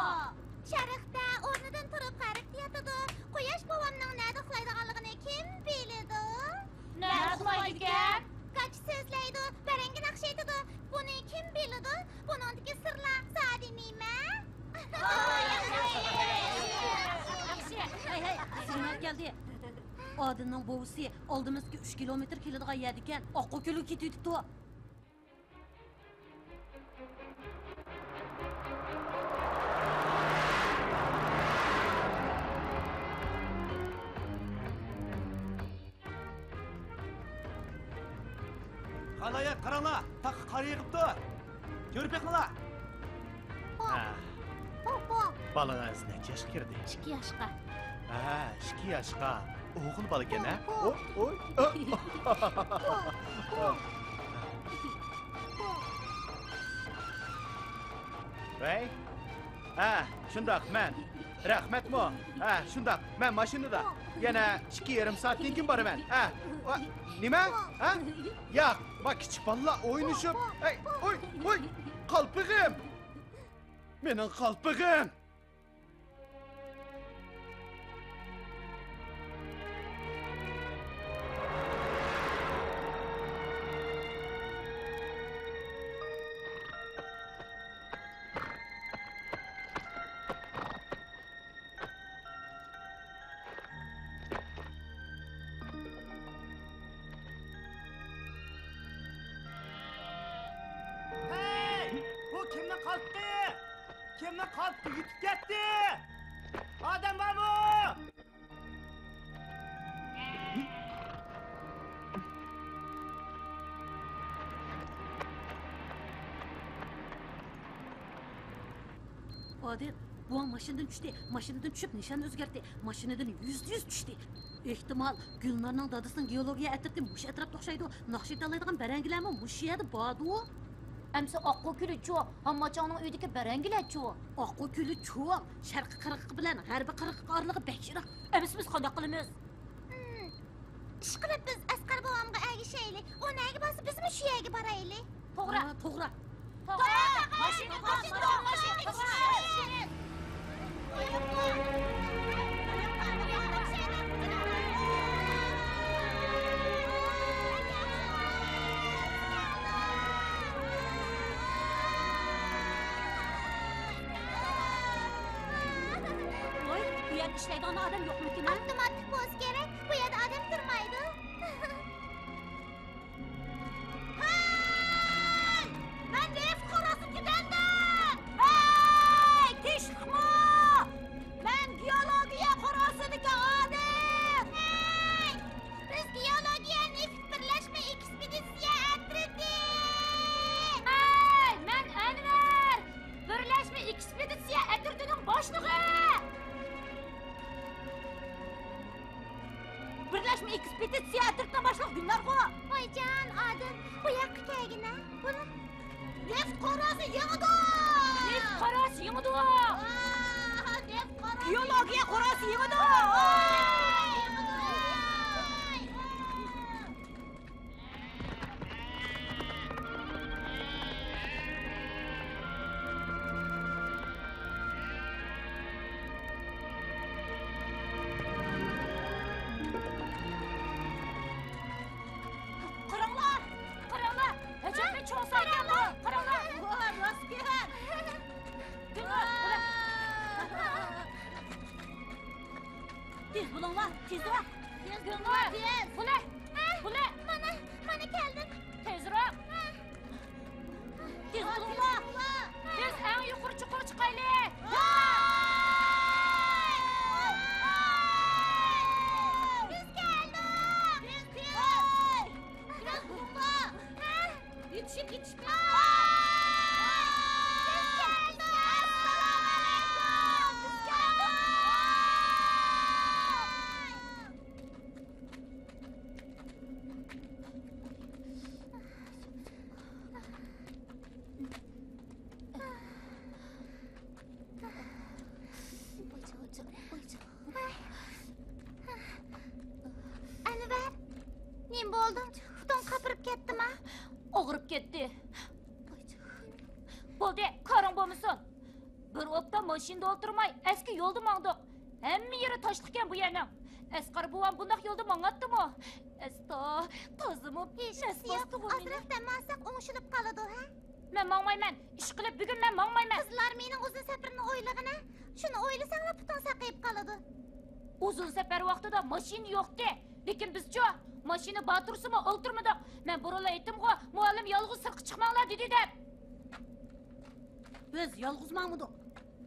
شەرقتە ئورنىدىن تۇرۇپ غەربتە ياتىدۇ. قۇياش بوۋامنىڭ نەدە ئۇخلايدىغانلىقىنى كىم بىلىدۇ؟ نەدە ئۇخلايدىكەن؟ گاچا سۆزلەيدۇ، بەرەڭگە ناخشا ئېيتىدۇ. بۇنى كىم بىلىدۇ؟ بۇنىڭدىكى سىرلار زادى نېمە؟ ھەي، ھەي، سىگنال كەلدى. ئادىلنىڭ بوۋىسى ئالدىمىزدىكى ئۈچ كىلومېتىر كېلىدىغان يەردىكەن. ئاققۇ كۆلگە كېتىۋېتىپتۇ. خالايىق، قاراڭلار، تاغقا قار يېغىپتۇ. كۆرۈپ بېقىڭلار. ھە. بالىڭىز نەچچە ياشقا كىردى؟ ئىككى ياشقا. ھە، ئىككى ياشقا. ئوغۇل بالىكەن، ھە؟ ئوي، ئوي. ۋەي. ھە، شۇنداق، مەن. رەھمەتمۇ؟ ھە، شۇنداق، مەن ماشىنىدا. يەنە ئىككى يېرىم سائەتتىن كېيىن بارىمەن. ھە. ۋا-، نېمە؟ ھە؟ ياق، ما كىچىك بالىلار ئوينىشىپ. ھەي، ئوي، ئوي، قالپىغىم! مېنىڭ قالپىغىم! ھەي! بۇ كىمنىڭ قالپىقى؟ كىمنىڭ قالپىقى يىتىپ كەتتى؟ ئادەم بارمۇ؟ ئادىل، بوۋاڭ ماشىنىدىن چۈشتى. ماشىنىدىن چۈشۈپ نىشان ئۆزگەرتتى. ماشىنىدىن يۈزدە يۈز چۈشتى. ئېھتىمال، گۈلنارنىڭ دادىسىنىڭ گېئولوگىيە ئەترىتى مۇشۇ ئەتراپتا ئوخشايدۇ. ناخشا ئېيتالايدىغان بەرەڭگىلەرمۇ مۇشۇ يەردە باردۇ. ئەمسە ئاققۇ كۆلىچۇ؟ ھامماچاڭنىڭ ئۆيىدىكى بەرەڭگىلەرچۇ؟ ئاققۇ كۆلى چوڭ، شەرقىي قىرغىقى بىلەن غەربىي قىرغىقى ئارىلىقى بەك يىراق. ئەمسە بىز قانداق قىلىمىز؟ ھىم. ئىشقىلىپ بىز ئەسقەر بوۋامغا ئەگىشەيلى. ئۇ نەگە بارسا، بىزمۇ شۇ يەرگە بارايلى. توغرا. ھا، توغرا. توغرا. ماشىنا، ماشىنا، ماشىنا، ماشىنا. ۋاي، بۇ يەردە ئىشلەيدىغان ئادەم يوقمىكىن، ھە؟ ئاپتوماتىك بولسا كېرەك، بۇ يەردە ئادەم تۇرمايدۇ. ھەي! مەن نېفىت قورۇسى كۆتەردىم! ھەي! تىنچلىقمۇ؟ مەن گېئولوگىيە قورۇسىدىكى ئادەم! ھەي! بىز گېئولوگىيە نېفىت بىرلەشمە ئېكسپېدىتسىيە ئەترىتى! ھەي! مەن ئەنۋەر! بىرلەشمە ئېكسپېدىتسىيە ئەترىتىنىڭ باشلىقى! بىرلەشمە ئېكسپېدىتسىيە ئەترىتىنىڭ باشلىقى گۈلنارغۇ؟ ۋايجان، ئادىل، بۇ ياققا كەلگىنە. بۇنى نېفىت قورۇسى يېڭىدۇ! نېفىت قورۇسى يېڭىدۇ! ۋاھ، نېفىت قورۇسى، گېئولوگىيە قورۇسى يېڭىدۇ! قاراڭلار! قاراڭلار! ئەجەبمۇ چوڭ سايكەن بۇ! قاراڭلار! ۋاھ، راستكەن! تېز بولۇڭلار، تېزرەك! تېز بولۇڭلار، تېز! بۇلە! بۇلە! مانا، مانا كەلدىم! تېزرەك! تېز بولۇڭلار! بىز ئەڭ يۇقىرى چوققىغا چىقايلى! بىز كەلدۇق! تېز، تېز! تېز بولۇڭلار! بولدى، كارىڭ بولمىسۇن. بىر ئوپتا ماشىنىدا ئولتۇرماي، ئەسكى يولدا ماڭدۇق. ھەممە يېرى تاشلىقكەن بۇ يەرنىڭ. ئەسقەر بوۋام بۇنداق يولدا ماڭاتتىمۇ؟ ئەستا، تازىمۇ پىش، ئەستا ياق، تۇغۇلمىنى. ئازراق دەم ئالساق ئوڭشىلىپ قالىدۇ، ھە؟ مەن ماڭمايمەن. ئىشقىلىپ، بۈگۈن مەن ماڭمايمەن. قىزلار مېنىڭ ئۇزۇن سەپىرىمنى ئويلىغىنە. شۇنى ئويلىساڭلا پۇتۇڭ ساقىيىپ قالىدۇ. ئۇزۇن سەپەر ۋاقتىدا ماشىنا يوقتى. لېكىن بىزچۇ؟ ماشىنا بار تۇرسىمۇ ئولتۇرمىدۇق. مەن بۇرۇنلا ئېيتتىمغۇ، مۇئەللىم يالغۇز سىرتقا چىقماڭلار دېدى دەپ. بىز يالغۇز ماڭمىدۇق.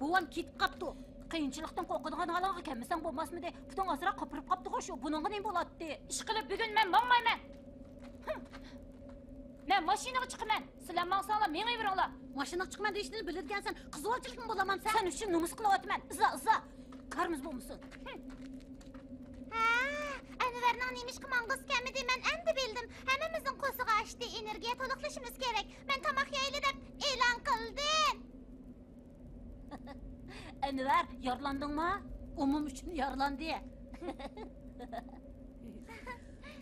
بوۋام كېتىپ قاپتۇ. قىيىنچىلىقتىن قورقىدىغان ھالىڭغا كەلمىسەڭ بولماسمىدى؟ پۇتۇڭ ئازراق قاپىرىپ قاپتىغۇ شۇ، بۇنىڭغا نېمە بولاتتى؟ ئىشقىلىپ بۈگۈن مەن ماڭمايمەن. ھىم. مەن ماشىنىغا چىقىمەن. سىلەر ماڭساڭلار مېڭىۋېرىڭلار. ماشىنىغا چىقىمەن دېيىشنى بىلىدىكەنسەن، قىزغۇنچىلىقمۇ بولامسەن؟ سەن ئۈچۈن نومۇس قىلىۋاتىمەن. ئىزا، ئىزا. كارىمىز بولمىسۇن. ھە، ئەنۋەرنىڭ نېمىشقا ماڭغۇسى كەلمىدى، مەن ئەمدى بىلدىم. ھەممىمىزنىڭ قورسىقى ئاچتى، ئېنېرگىيە تولۇقلىشىمىز كېرەك. مەن تاماق يەيلى دەپ ئېلان قىلدىم. ئەنۋەر، يارىلاندىڭمۇ؟ ئومۇم ئۈچۈن يارىلاندى.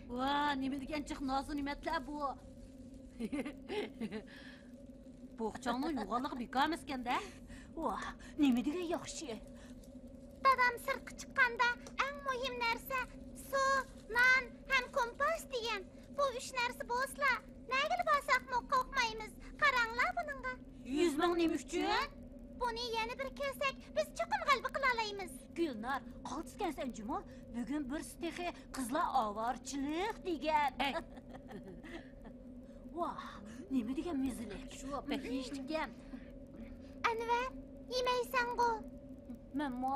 ۋا، نېمە دېگەن جىق نازۇنېمەتلەر بۇ. بوغچاڭنىڭ يوغانلىقى بىكار ئەمەسكەن-دە. ۋاھ، نېمە دېگەن ياخشى. دادام سىرتقا چىققاندا ئەڭ مۇھىم نەرسە سۇ، نان ھەم كومپاس دېگەن. بۇ ئۈچ نەرسە بولسىلا، نەگىلا بارساقمۇ قورقمايمىز. قاراڭلار بۇنىڭغا. يۈز مىڭ نېمە ئۈچۈن؟ بۇنى يەنە بىر كۆرسەك، بىز چوقۇم غەلىبە قىلالايمىز. گۈلنار، قالتىسكەنسەن جۇمۇ. بۈگۈن بىرسى تېخى قىزلار ئاۋارىچىلىك دېگەن. ئەي. ۋاھ، نېمە دېگەن مېزىلىك. شۇ، بەك يېيىشلىككەن. ئەنۋەر، يېمەيسەنغۇ؟ مەنمۇ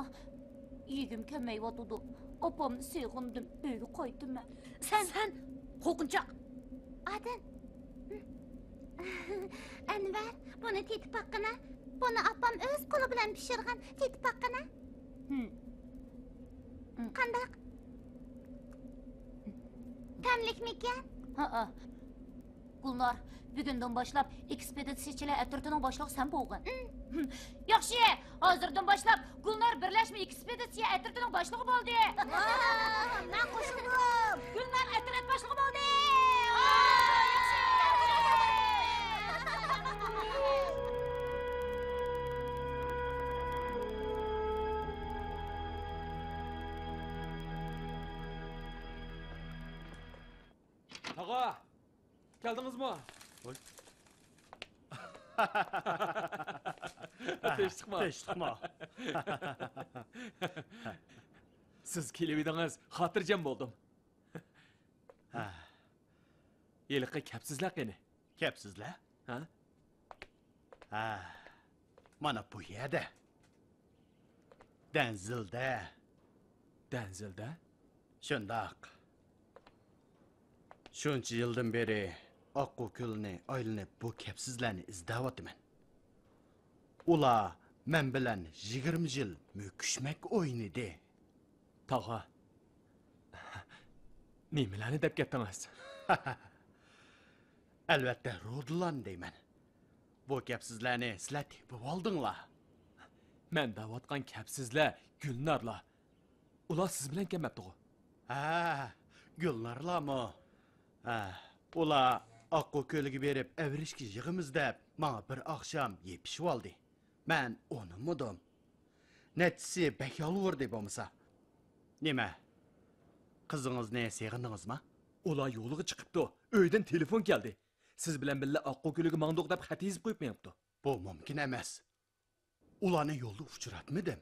يېگۈم كەلمەيۋاتىدۇ. ئاپامنى سېغىندىم، ئۆيگە قايتىمەن. سەن، سەن قورقۇنچاق. ئادىل. ئەنۋەر، بۇنى تېتىپ باققىنا. بۇنى ئاپام ئۆز قولى بىلەن پىشۇرغان. تېتىپ باققىنا. ھىم. قانداق؟ تەملىكمىكەن؟ ھەئە. گۈلنار، بۈگۈندىن باشلاپ ئېكسپېدىتسىيەچىلەر ئەترىتىنىڭ باشلىقى سەن بولغىن. ياخشى، ھازىردىن باشلاپ گۈلنار بىرلەشمە ئېكسپېدىتسىيە ئەترىتىنىڭ باشلىقى بولدى. مەن قوشۇلدۇم. گۈلنار ئەترەت باشلىقى بولدى. تاغا! كەلدىڭىزمۇ؟ ۋاي. تىنچلىقمۇ؟ تىنچلىقمۇ؟ سىز كېلىۋىدىڭىز، خاتىرجەم بولدۇم. ھە. ھېلىقى كەپسىزلەر قېنى؟ كەپسىزلەر؟ ھە؟ ھە. مانا بۇ يەردە. دەنزىلدە. دەنزىلدە؟ شۇنداق. شۇنچە يىلدىن بېرى ئاققۇ كۆلىنى ئايلىنىپ بۇ كەپسىزلەرنى ئىزدەۋاتىمەن. ئۇلار مەن بىلەن يىگىرمە يىل مۈكۈشمەك ئوينىدى. تاغا، نېمىلەرنى دەپ كەتتىڭىز؟ ئەلۋەتتە، رۇدىلارنى دەيمەن. بۇ كەپسىزلەرنى سىلەر تېپىۋالدىڭلار. مەن دەۋاتقان كەپسىزلەر گۈلنارلار. ئۇلار سىز بىلەن كەلمەپتىغۇ؟ ھە، گۈلنارلارمۇ؟ ھە، ئۇلار ئاققۇ كۆلىگە بېرىپ ئەۋرىشكە يىغىمىز دەپ، ماڭا بىر ئاخشام يېپىشىۋالدى. مەن ئۇنىمىدىم. نەچچىسى بەك يالۋۇردى بولمىسا. نېمە؟ قىزىڭىزنى سېغىندىڭىزما؟ ئۇلار يولغا چىقىپتۇ. ئۆيدىن تېلېفون كەلدى. سىز بىلەن بىللە ئاققۇ كۆلىگە ماڭدۇق دەپ خەت يېزىپ قويۇپ مېڭىپتۇ. بۇ مۇمكىن ئەمەس. ئۇلارنى يولدا ئۇچراتمىدىم.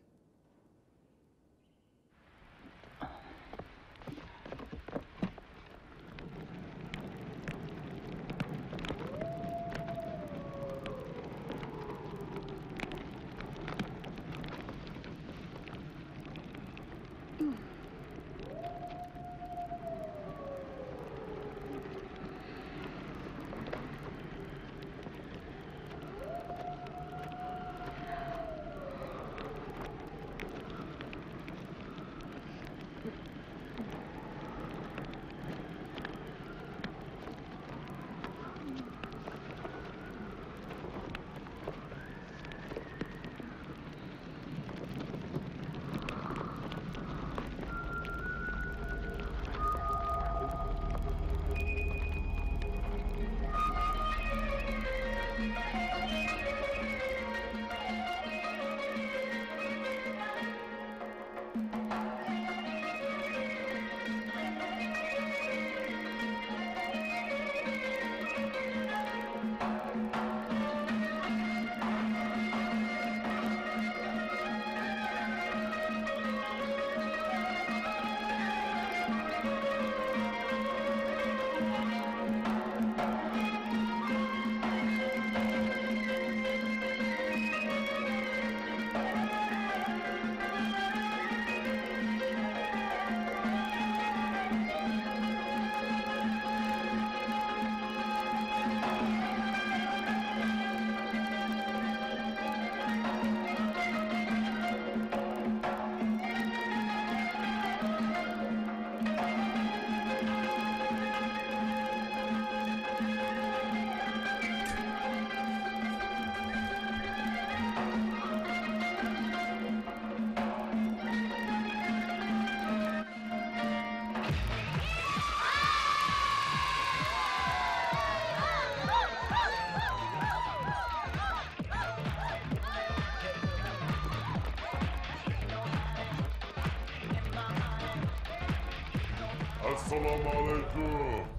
ئەسسالامۇ ئەلەيكۇم.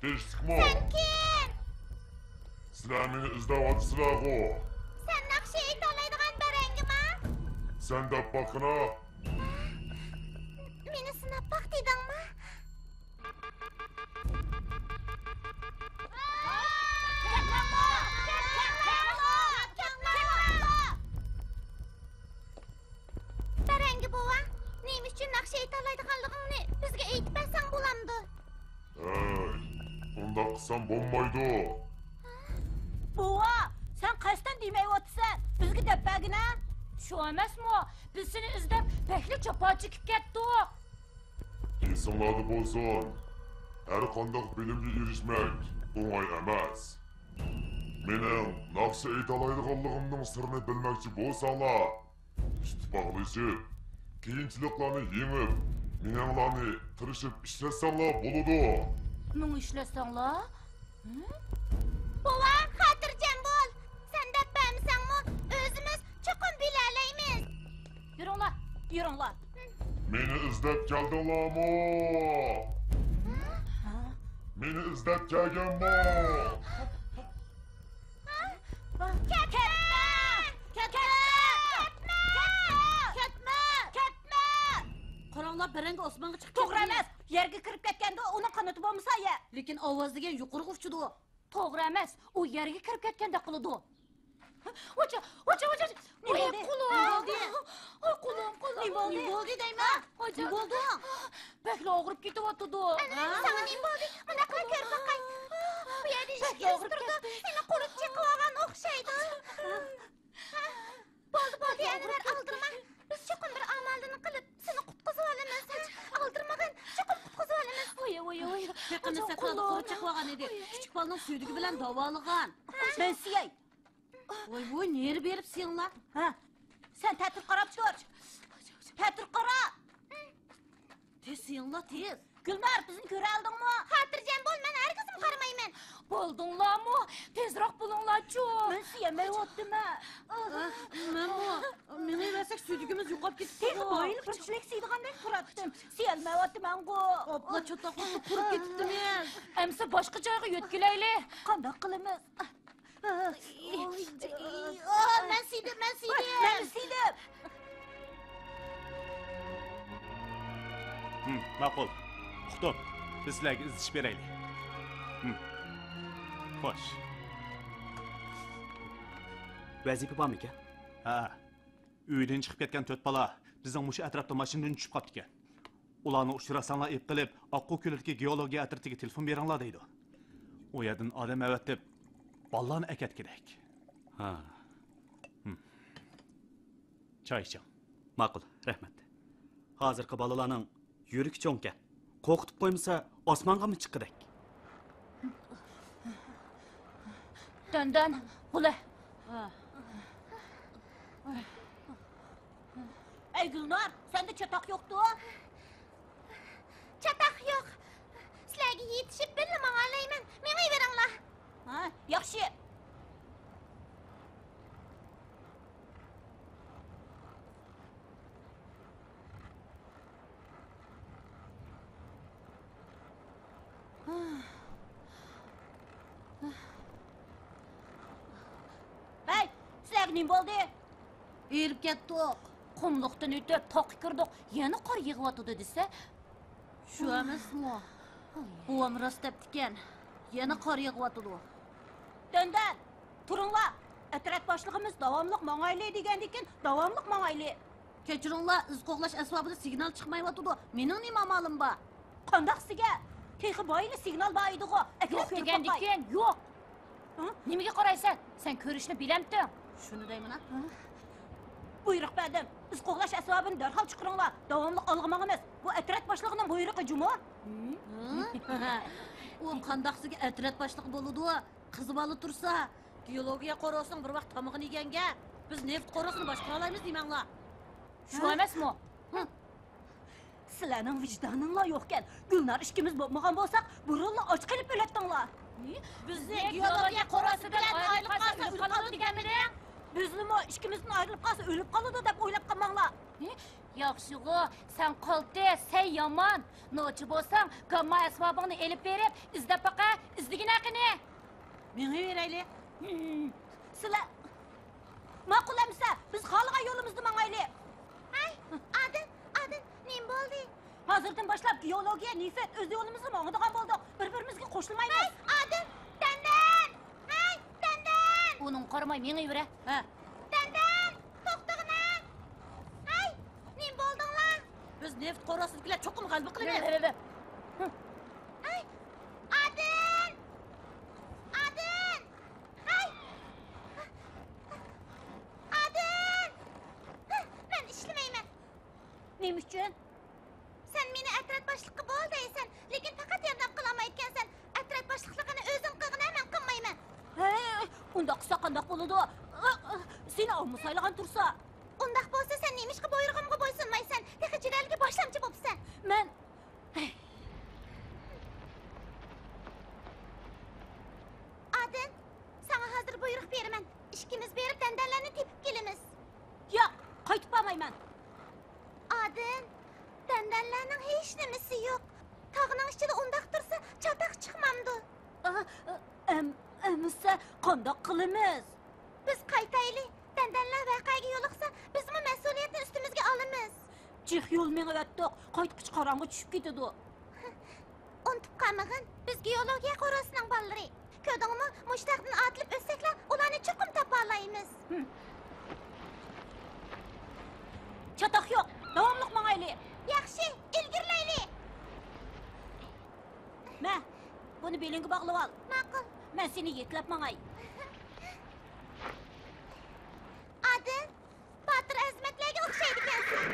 تىنچلىقمۇ؟ سەن كىم؟ سىلەر مېنى ئىزدەۋاتىسىلەرغۇ؟ سەن ناخشا ئېيتالايدىغان بەرەڭگىما؟ سەن دەپ باققىنا. مېنى سىناپ باق دېدىڭما؟ بەرەڭگى بوۋا، نېمە ئۈچۈن ناخشا ئېيتالايدىغانلىقىڭنى بىزگە ئېيتىپ بەرسەڭ بولامدۇ؟ ھەي، ئۇنداق قىلسام بولمايدۇ. بوۋا، سەن قەستەن دېمەيۋاتىسەن، بىزگە دەپ بەرگىنە. شۇ ئەمەسمۇ، بىز سېنى ئىزدەپ بەكلا جاپا چېكىپ كەتتۇق. ئېسىڭلاردا بولسۇن، ھەر قانداق بىلىمگە ئېرىشمەك ئوڭاي ئەمەس. مېنىڭ ناخشا ئېيتالايدىغانلىقىمنىڭ سىرىنى بىلمەكچى بولساڭلار، ئىتتىپاقلىشىپ، قىيىنچىلىقلارنى يېڭىپ، مېڭەڭلارنى تىرىشىپ ئىشلەتسەڭلار بولىدۇ. مېڭە ئىشلەتسەڭلار؟ ھە؟ بوۋا، خاتىرجەم بول. سەن دەپ بەرمىسەڭمۇ، ئۆزىمىز چوقۇم بىلەلەيمىز. يۈرۈڭلار، يۈرۈڭلار. مېنى ئىزدەپ كەلدىڭلارمۇ؟ ھە؟ مېنى ئىزدەپ كەلگەنمۇ؟ كەتمە! كەتمە! كەتمە! كەتمە! كەتمە! قاراڭلار، بەرەڭگى ئاسمانغا چىقىپ كەتتى. توغرا ئەمەس. يەرگە كىرىپ كەتكەندە ئۇنىڭ قانىتى بولمىسا يە. لېكىن ئاۋاز دېگەن يۇقىرىغا ئۇچىدۇ. توغرا ئەمەس. ئۇ يەرگە كىرىپ كەتكەندەك قىلىدۇ. ۋاچا، ۋاچا، ۋاچا. نېمە بولدى؟ قولۇم. نېمە بولدى؟ ئاي، قولۇم، قولۇم. نېمە بولدى؟ نېمە بولدى دەيمەن؟ ۋاچا. نېمە بولدى؟ بەكلا ئاغرىپ كېتىۋاتىدۇ. ئەنە، ھە؟ ساڭا نېمە بولدى؟ مانا قىلا، كۆرۈپ باقاي. بۇ يەردە ئىشىك ئىز تۇرىدۇ. سېنى قۇرت چېقىۋالغان ئوخشايدۇ. بولدى، بولدى، ئەنۋەر، ئالدىرىما. بىز چوقۇم بىر ئامالنى قىلىپ، سېنى قۇتقۇزۇۋالىمىز. ئالدىرىمىغىن، چوقۇم قۇتقۇزۇۋالىمىز. ۋاي، ۋاي، ۋاي. يېقىندا سەھرادا قۇرت چېقىۋالغان ئىدى. كىچىك بالىنىڭ سۈيدۈكى بىلەن داۋالىغان. مەن سىيەي. ۋاي، ۋاي، نېرى بېرىپ سىيىڭلار. ھە. سەن تەتۈر قاراپ تۇر. تەتۈر قارا. تېز سىيىڭلار، تېز. گۈلنار، بىزنى كۆرەلىدىڭمۇ؟ خاتىرجەم بول، مەن ھەرگىزمۇ قارىمايمەن. بولدۇڭلارمۇ؟ تېزراق بولۇڭلارچۇ. مەن سىيەلمەيۋاتىمەن. ئاھ، مەنمۇ. مېڭىۋەرسەك سۈيدۈكىمىز يوقاپ كېتىپتۇ. تېخى بايىنى بىر چېلەك سىيىدىغاندەك تۇراتتىم. سىيەلمەيۋاتىمەنغۇ. ئاپلا چاتاقلىشىپ قۇرۇپ كېتىپتىمىز. ئەمسە باشقا جايغا يۆتكىلەيلى. قانداق قىلىمىز؟ ئاھ، مەن سىيدىم، مەن سىيدىم. مەن سىيدىم. ھىم، ماقۇل. ئۇقتۇم. بىز سىلەرگە ئىزدىشىپ بېرەيلى. ھىم. خوش. ۋەزىپە بارمىكەن؟ ھە. ئۆيدىن چىقىپ كەتكەن تۆت بالا بىزنىڭ مۇشۇ ئەتراپتا ماشىنىدىن چۈشۈپ قاپتىكەن. ئۇلارنى ئۇچراتساڭلار ئېلىپ قېلىپ، ئاققۇ كۆلىدىكى گېئولوگىيە ئەترىتىگە تېلېفون بېرىڭلار دەيدۇ. ئۇ يەردىن ئادەم ئەۋەتىپ، بالىلارنى ئەكەتكۈدەك. ھا. ھىم. چاي ئىچىڭ. ماقۇل، رەھمەت. ھازىرقى بالىلارنىڭ يۈرىكى چوڭكەن. قورقۇتۇپ قويمىسا، ئاسمانغىمۇ چىققۇدەك. دەندەن، بۇلە. ئەي گۈلنار، سەندە چاتاق يوقتۇ؟ چاتاق يوق. سىلەرگە يېتىشىپ بىللە ماڭالايمەن. مېڭىۋېرىڭلار. ھە، ياخشى. ھەي، سىلەرگە نېمە بولدى؟ ھېرىپ كەتتۇق. قۇملۇقتىن ئۆتۈپ تاغقا كىردۇق، يەنە قار يېغىۋاتىدۇ دېسە. شۇ ئەمەسمۇ؟ بوۋام راست دەپتىكەن، يەنە قار يېغىۋاتىدۇ. دەندەن، تۇرۇڭلار! ئەترەت باشلىقىمىز داۋاملىق ماڭايلى دېگەندىكىن، داۋاملىق ماڭايلى. كەچۈرۈڭلار، ئىز قوغلاش ئەسۋابىدا سىگنال چىقمايۋاتىدۇ. مېنىڭ نېمە ئامالىم بار؟ قانداق سىگە؟ تېخى بايىلا سىگنال بار ئىدىغۇ. يوق دېگەندىكىن يوق. ھە؟ نېمىگە قارايسەن؟ سەن كۆرۈشنى بىلەمتىڭ؟ شۇنى دەيمەن ھە. بۇيرۇق بەردىم. ئىز قوغلاش ئەسۋابىنى دەرھال چىقىرىڭلار. داۋاملىق ئالغا ماڭىمىز. بۇ ئەترەت باشلىقىنىڭ بۇيرۇقى جۇمۇ. ھە؟ ئۇ قانداق سىگە ئەترەت باشلىقى بولىدۇ؟ قىز بالا تۇرسا، گېئولوگىيە قورۇسىنىڭ بىر ۋاق تامىقىنى يېگەنگە، بىز نېفىت قورۇسىنى باشقۇرالايمىز دېمەڭلار. شۇ ئەمەسمۇ؟ ھە؟ سىلەرنىڭ ۋىجدانىڭلار يوقكەن. گۈلنار ئىككىمىز بولمىغان بولساق، بۇرۇنلا ئاچ قېلىپ ئۆلەتتىڭلار. بىزنى گېئولوگىيە قورۇسى بىلەن ئايرىلىپ قالسا ئۆلۈپ قالىدۇ دېگەنمىدىڭ؟ بىزنىمۇ ئىككىمىزدىن ئايرىلىپ قالسا ئۆلۈپ قالىدۇ دەپ ئويلاپ قالماڭلار. ياخشىغۇ، سەن قالتىس، سەن يامان. نوچى بولساڭ، گامما ئەسۋابىڭنى ئېلىپ بېرىپ، ئىزدەپ باقە، ئىزدىگىنە قېنى. مېڭىۋېرەيلى. ھىم، سىلەر ماقۇل ئەمىسە، بىز خالىغان يولىمىزدا ماڭايلى. ھەي، ئادىل، ئادىل، نېمە بولدى؟ ھازىردىن باشلاپ گېئولوگىيە، نېفىت، ئۆز يولىمىزدا ماڭىدىغان بولدۇق. بىر-بىرىمىزگە قوشۇلمايمىز. ھەي، ئادىل، دەندەن! ھەي، دەندەن! ئۇنىڭغا قارىماي مېڭىۋېرە. ھە. دەندەن! توختىغىنا! ھەي، نېمە بولدۇڭلار؟ بىز نېفىت قورۇسىدىكىلەر چوقۇم غەلىبە قىلىمىز. ھەي، ئادىل! ئادىل! ھەي! ئادىل! مەن ئىشلىمەيمەن. نېمە ئۈچۈن؟ سەن مېنى ئەترەت باشلىقى بول دەيسەن، لېكىن پەقەت ياردەم قىلالمايدىكەنسەن. ئەترەت باشلىقلىقىنى ئۆزۈڭ قىلغىنە، مەن قىلمايمەن. ھەي، ئۇنداق قىلسا قانداق بولىدۇ؟ سېنى ئالمىسايلىغان تۇرسا. ئۇنداق بولسا سەن نېمىشقا بۇيرۇغۇمغا بويسۇنمايسەن؟ تېخى جېدەلگە باشلامچى بوپسەن. مەن ئادىل، ساڭا ھازىر بۇيرۇق بېرىمەن. ئىككىمىز بېرىپ دەندەنلەرنى تېپىپ كېلىمىز. ياق، قايتىپ بارمايمەن. ئادىل، دەندەنلەرنىڭ ھېچ نېمىسى يوق. تاغنىڭ ئىچىدە ئۇنداق تۇرسا، چاتاق چىقمامدۇ؟ ئە، ئە، ئەم-، ئەمىسە قانداق قىلىمىز؟ بىز قايتايلى. دەندەنلەر ۋەقەگە يولۇقسا، بىزمۇ مەسئۇلىيەتنى ئۈستىمىزگە ئالىمىز. جىق يول مېڭىۋەتتۇق، قايتقۇچە قاراڭغۇ چۈشۈپ كېتىدۇ. ئۇنتۇپ قالمىغىن، بىز گېئولوگىيە قورۇسىنىڭ بالىلىرى. كۆردۈڭمۇ، مۇشۇ تاغدىن ئاتىلىپ ئۆتسەكلا، ئۇلارنى چوقۇم تاپالايمىز. ھىم. چاتاق يوق، داۋاملىق ماڭايلى. ياخشى، ئىلگىرىلەيلى. مە، بۇنى بېلىڭگە باغلىۋال. ماقۇل. مەن سېنى يېتىلەپ ماڭاي. ئادىل، باتۇر ئەزىمەتلەرگە ئوخشايدىكەنسەن.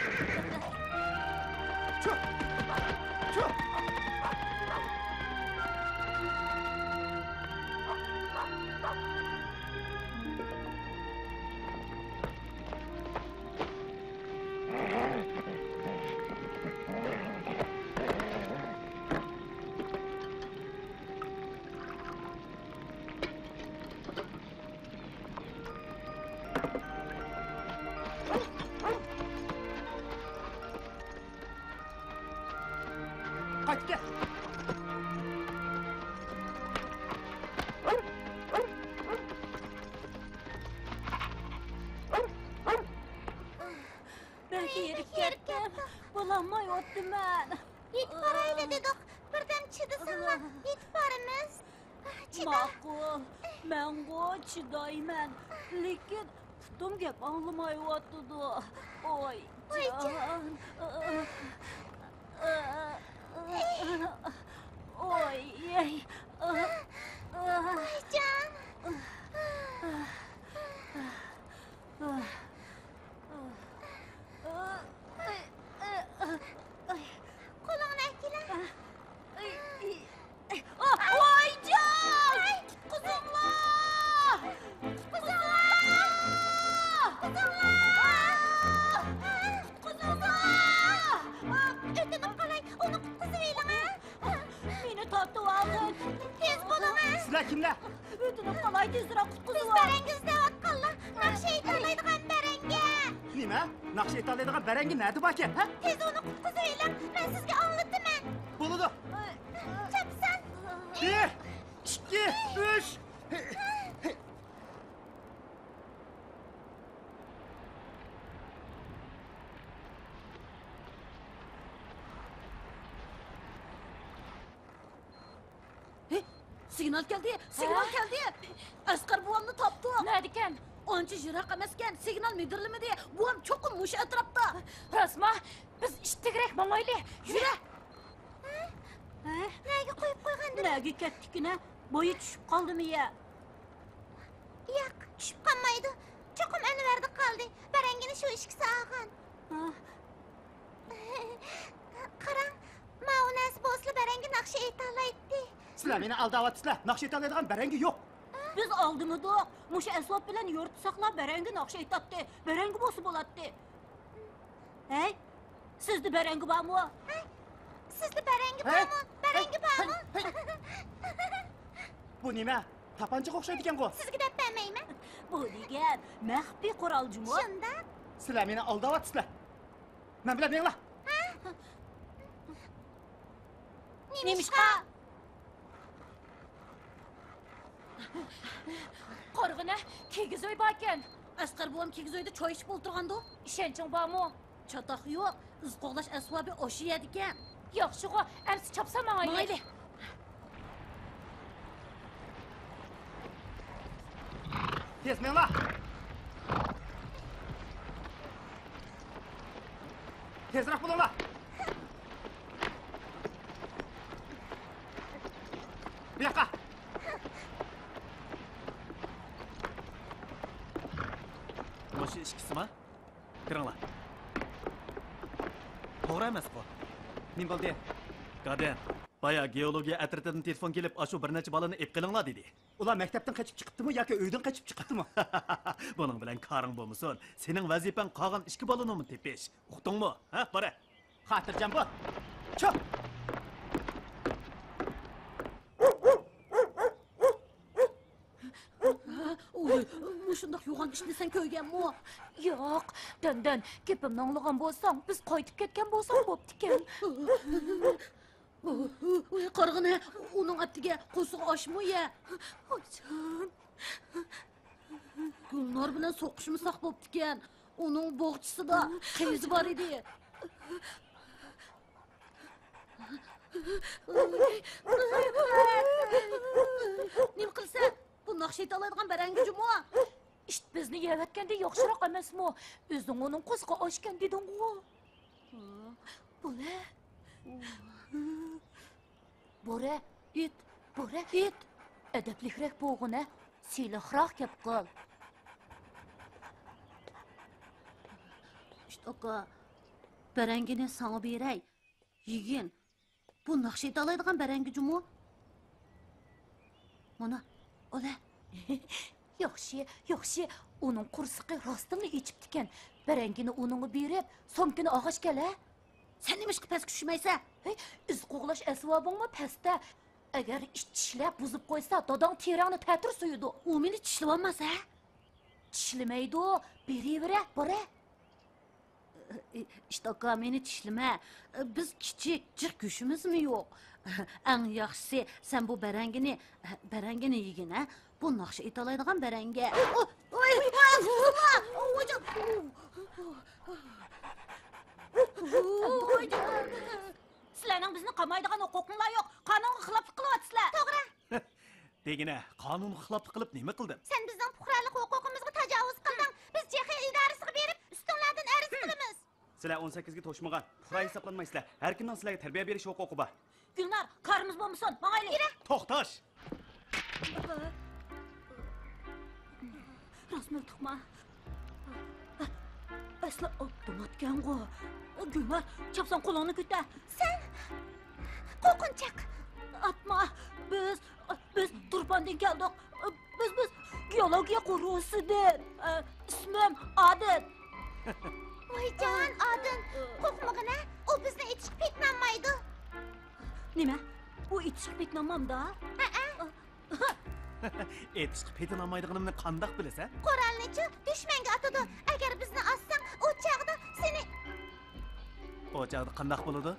قايتىپ كەل. بەك ھېرىپ كەتتىم. بولالمايۋاتىمەن. يېتىپ بارايلى دېدۇق. بىردەم چىدىسىڭلار، يېتىپ بارىمىز. چىدا. ماقۇل، مەنغۇ چىدايمەن. لېكىن پۇتۇم گەپ ئاڭلىمايۋاتىدۇ. ئوي، ۋايجان. جان. ئوي. ۋايجان. قولۇڭنى ئەكىلە. ۋايجان! قۇتقۇزۇڭلار! قۇتقۇزۇڭلار! قۇتقۇزۇڭلار! قۇتقۇزۇڭلار! ئۆتۈنۈپ قالاي، ئۇنى قۇتقۇزۇۋېلىڭە. مېنى تارتىۋالغىن. تېز بولۇڭە. سىلەر كىملەر؟ ئۆتۈنۈپ قالاي، تېزرەك قۇتقۇزۇۋال. بىز بەرەڭگە ئىزدەۋاتقانلار. ناخشا ئېيتالايدىغان بەرەڭگە. نېمە؟ ناخشا ئېيتالايدىغان بەرەڭگە نەدە باركەن، ھە؟ تېز ئۇنى قۇتقۇزۇۋېلىڭ. مەن سىزگە ئاڭلىتىمەن. بولىدۇ. چاپسان. بىر، ئىككى، ئۈچ. ھېي، سىگنال كەلدى، سىگنال كەلدى. ئەسقەر بوۋامنى تاپتۇق. نەدىكەن؟ ئانچە يىراق ئەمەسكەن، سىگنال مىدىرلىمىدى. بوۋام چوقۇم مۇشۇ ئەتراپتا. راستما؟ بىز ئىتتىكرەك ماڭايلى. يۈرە. ھە؟ نەگە قويۇپ قويغاندىلا؟ نەگە كەتتىكىنە؟ بويى چۈشۈپ قالدىمۇ يا؟ ياق، چۈشۈپ قالمايدۇ. چوقۇم ئەنۋەردە قالدى. بەرەڭگىنى شۇ ئىككىسى ئالغان. ھە. قاراڭ، ماۋۇ نەرسە بولسىلا بەرەڭگە ناخشا ئېيتالايتتى. سىلەر مېنى ئالداۋاتىسىلەر. ناخشا ئېيتالايدىغان بەرەڭگە يوق. بىز ئالدىمىدۇق. مۇشۇ ئەسۋاب بىلەن يورۇتساقلا بەرەڭگە ناخشا ئېيتاتتى. بەرەڭگە بولسا بولاتتى. ھەي، سىزدە بەرەڭگە بارمۇ؟ ھەي، سىزدە بەرەڭگە بارمۇ؟ بەرەڭگە بارمۇ؟ بۇ نېمە؟ تاپانچىغا ئوخشايدىكەنغۇ؟ سىزگە دەپ بەرمەيمەن. بۇ دېگەن مەخپىي قورال جۇمۇ. شۇنداق. سىلەر مېنى ئالداۋاتىسىلەر. مەن بىلەن مېڭىڭلار. نېمىشقا؟ قارىغىنە، كىگىز ئۆي باركەن. ئەسقەر بوۋام كىگىز ئۆيدە چاي ئىچىپ ئولتۇرغاندۇ. ئىشەنچىڭ بارمۇ؟ چاتاق يوق. ئىز قوغلاش ئەسۋابى ئاشۇ يەردىكەن. ياخشىغۇ، ئەمسە چاپسان ماڭايلى. ماڭايلى. تېز مېڭىڭلار. تېزرەك بولۇڭلار. بۇ ياققا. مۇشۇ ئىككىسىما؟ كىرىڭلار. توغرا ئەمەسقۇ؟ نېمە بولدى؟ گادەن، بايا گېئولوگىيە ئەترىتىدىن تېلېفون كېلىپ، ئاشۇ بىر نەچچە بالىنى ئېلىپ قېلىڭلار دېدى. ئۇلار مەكتەپتىن قېچىپ چىقىپتىمۇ ياكى ئۆيدىن قېچىپ چىقىپتىمۇ؟ بۇنىڭ بىلەن كارىڭ بولمىسۇن. سېنىڭ ۋەزىپەڭ قالغان ئىككى بالىنىمۇ تېپىش. ئۇقتۇڭمۇ؟ ھە، بارە. خاتىرجەم بول. چۇ! ئۇي، مۇشۇنداق يوغان ئىشنى سەن كۆرگەنمۇ؟ ياق، دەندەن، گېپىمنى ئاڭلىغان بولساڭ، بىز قايتىپ كەتكەن بولساق بوپتىكەن. ئۇي، قارىغىنە، ئۇنىڭ ئەتىگە قورسىقى ئاچمۇ يە؟ ئاچام. گۈلنار بىلەن سوقۇشمىساق بوپتىكەن. ئۇنىڭ بوغچىسىدا قېزى بار ئىدى. نېمە قىلىسەن؟ بۇ ناخشا ئېيتالايدىغان بەرەڭگى جۇمۇ. ئىت بىزنى يەۋەتكەندە ياخشىراق ئەمەسمۇ؟ ئۆزۈڭ ئۇنىڭ قورسىقى ئاچكەن دېدىڭغۇ. بولە. بورە. ئىت. بورە. ئىت. ئەدەپلىكرەك بولغىنە، سىلىقراق گەپ قىل. ئىت ئاكا، بەرەڭگىنى ساڭا بېرەي. يېگىن. بۇ ناخشا ئېيتالايدىغان بەرەڭگى جۇمۇ. مانا، ئالە. ياخشى، ياخشى. ئۇنىڭ قورسىقى راستتىنلا ئېچىپتىكەن. بەرەڭگىنى ئۇنىڭغا بېرىپ، سومكىنى ئالغاچ كەل، ھە؟ سەن نېمىشقا پەسكە چۈشمەيسەن؟ ھەي، ئىز قوغلاش ئەسۋابىڭمۇ پەستە. ئەگەر ئىت چىشلەپ بۇزۇپ قويسا، داداڭ تېرەڭنى تەتۈر سويىدۇ. ئۇ مېنى چىشلىۋالماس، ھە؟ چىشلىمەيدۇ، بېرىۋېرە، بورە. ئىت ئاكا، مېنى چىشلىمە. بىز كىچىك، جىق گۆشىمىزمۇ يوق. ئەڭ ياخشىسى، سەن بۇ بەرەڭگىنى، بەرەڭگىنى يېگىن، ھە؟ بۇ ناخشا ئېيتالايدىغان بەرەڭگە. ئوي، ئوي، ئوي، ئوي، ئوي، ئوي. سىلەرنىڭ بىزنى قامايدىغان ھوقۇقۇڭلار يوق. قانۇنغا خىلاپلىق قىلىۋاتىسىلەر. توغرا. دېگىنە، قانۇنغا خىلاپلىق قىلىپ نېمە قىلدىم؟ سەن بىزنىڭ پۇقرالىق ھوقۇقىمىزغا تاجاۋۇز قىلدىڭ. بىز جېخې ئىدارىسىغا بېرىپ، ئۈستۈڭلاردىن ئەرز قىلىمىز. سىلەر ئون سەككىزگە توشمىغان، پۇقرا ھېسابلانمايسىلەر. ھەر كىمنىڭ سىلەرگە تەربىيە بېرىش ھوقۇقى بار. گۈلنار، كارىمىز بولمىسۇن، ماڭايلى. يۈرە. توختاش! راست مىلتىقما؟ ئەسلى ئاپتوماتكەنغۇ. گۈلنار، چاپسان قولۇڭنى كۆتەر. سەن قورقۇنچاق. ئاتما. بىز، بىز تۇرپاندىن كەلدۇق. بىز، بىز گېئولوگىيە قورۇسىدىن. ئىسمىم ئادىل. ۋايجان، ئادىل، قورقمىغىنە، ئۇ بىزنى ئېتىشقا پېتىنالمايدۇ. نېمە؟ ئۇ ئېتىشقا پېتىنالمامدا؟ ھەئە. ئېتىشقا پېتىنالمايدىغىنىمنى قانداق بىلىسەن؟ قورالنىچۇ، دۈشمەنگە ئاتىدۇ. ئەگەر بىزنى ئاتساڭ، ئۇ چاغدا سېنى. ئۇ چاغدا قانداق بولىدۇ؟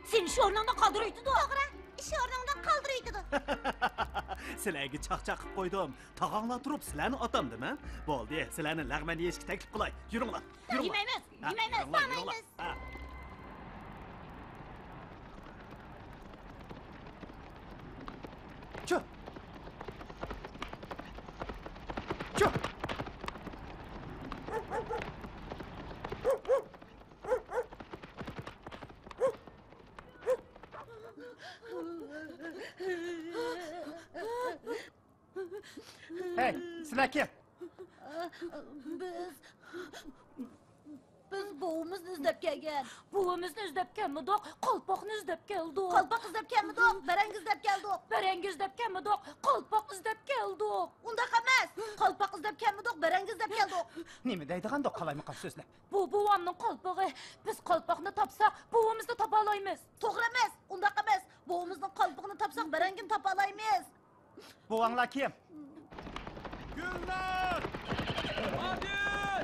سېنى ئىش ئورنۇڭدا قالدۇرۇۋېتىدۇ. توغرا، ئىش ئورنۇڭدا قالدۇرۇۋېتىدۇ. سىلەرگە چاقچاق قىلىپ قويدۇم. تاغاڭلار تۇرۇپ سىلەرنى ئاتامدىمەن؟ بولدى، سىلەرنى لەغمەن يېيىشكە تەكلىپ قىلاي. يۈرۈڭلار، يۈرۈڭلار. يېمەيمىز، ھە، يېمەيمىز. يۈرۈڭلار، يۈرۈڭلار. ھە. چۇ! چۇ! ھەي، سىلەر كىم؟ بىز، بىز بوۋىمىزنى ئىزدەپ كەلگەن. بوۋىمىزنى ئىزدەپ كەلمىدۇق، قالپاقنى ئىزدەپ كەلدۇق. قالپاق ئىزدەپ كەلمىدۇق، بەرەڭگە ئىزدەپ كەلدۇق. بەرەڭگە ئىزدەپ كەلمىدۇق، قالپاق ئىزدەپ كەلدۇق. ئۇنداق ئەمەس، قالپاق ئىزدەپ كەلمىدۇق، بەرەڭگە ئىزدەپ كەلدۇق. نېمە دەيدىغاندۇ قالايمىقان سۆزلەپ؟ بۇ بوۋامنىڭ قالپىقى. بىز قالپاقنى تاپساق، بوۋىمىزنى تاپالايمىز. توغرا ئەمەس، ئۇنداق ئەمەس. بوۋىمىزنىڭ قالپىقىنى تاپساق، بەرەڭگىنى تاپالايمىز. بوۋاڭلار كىم؟ گۈلنار! ئادىل!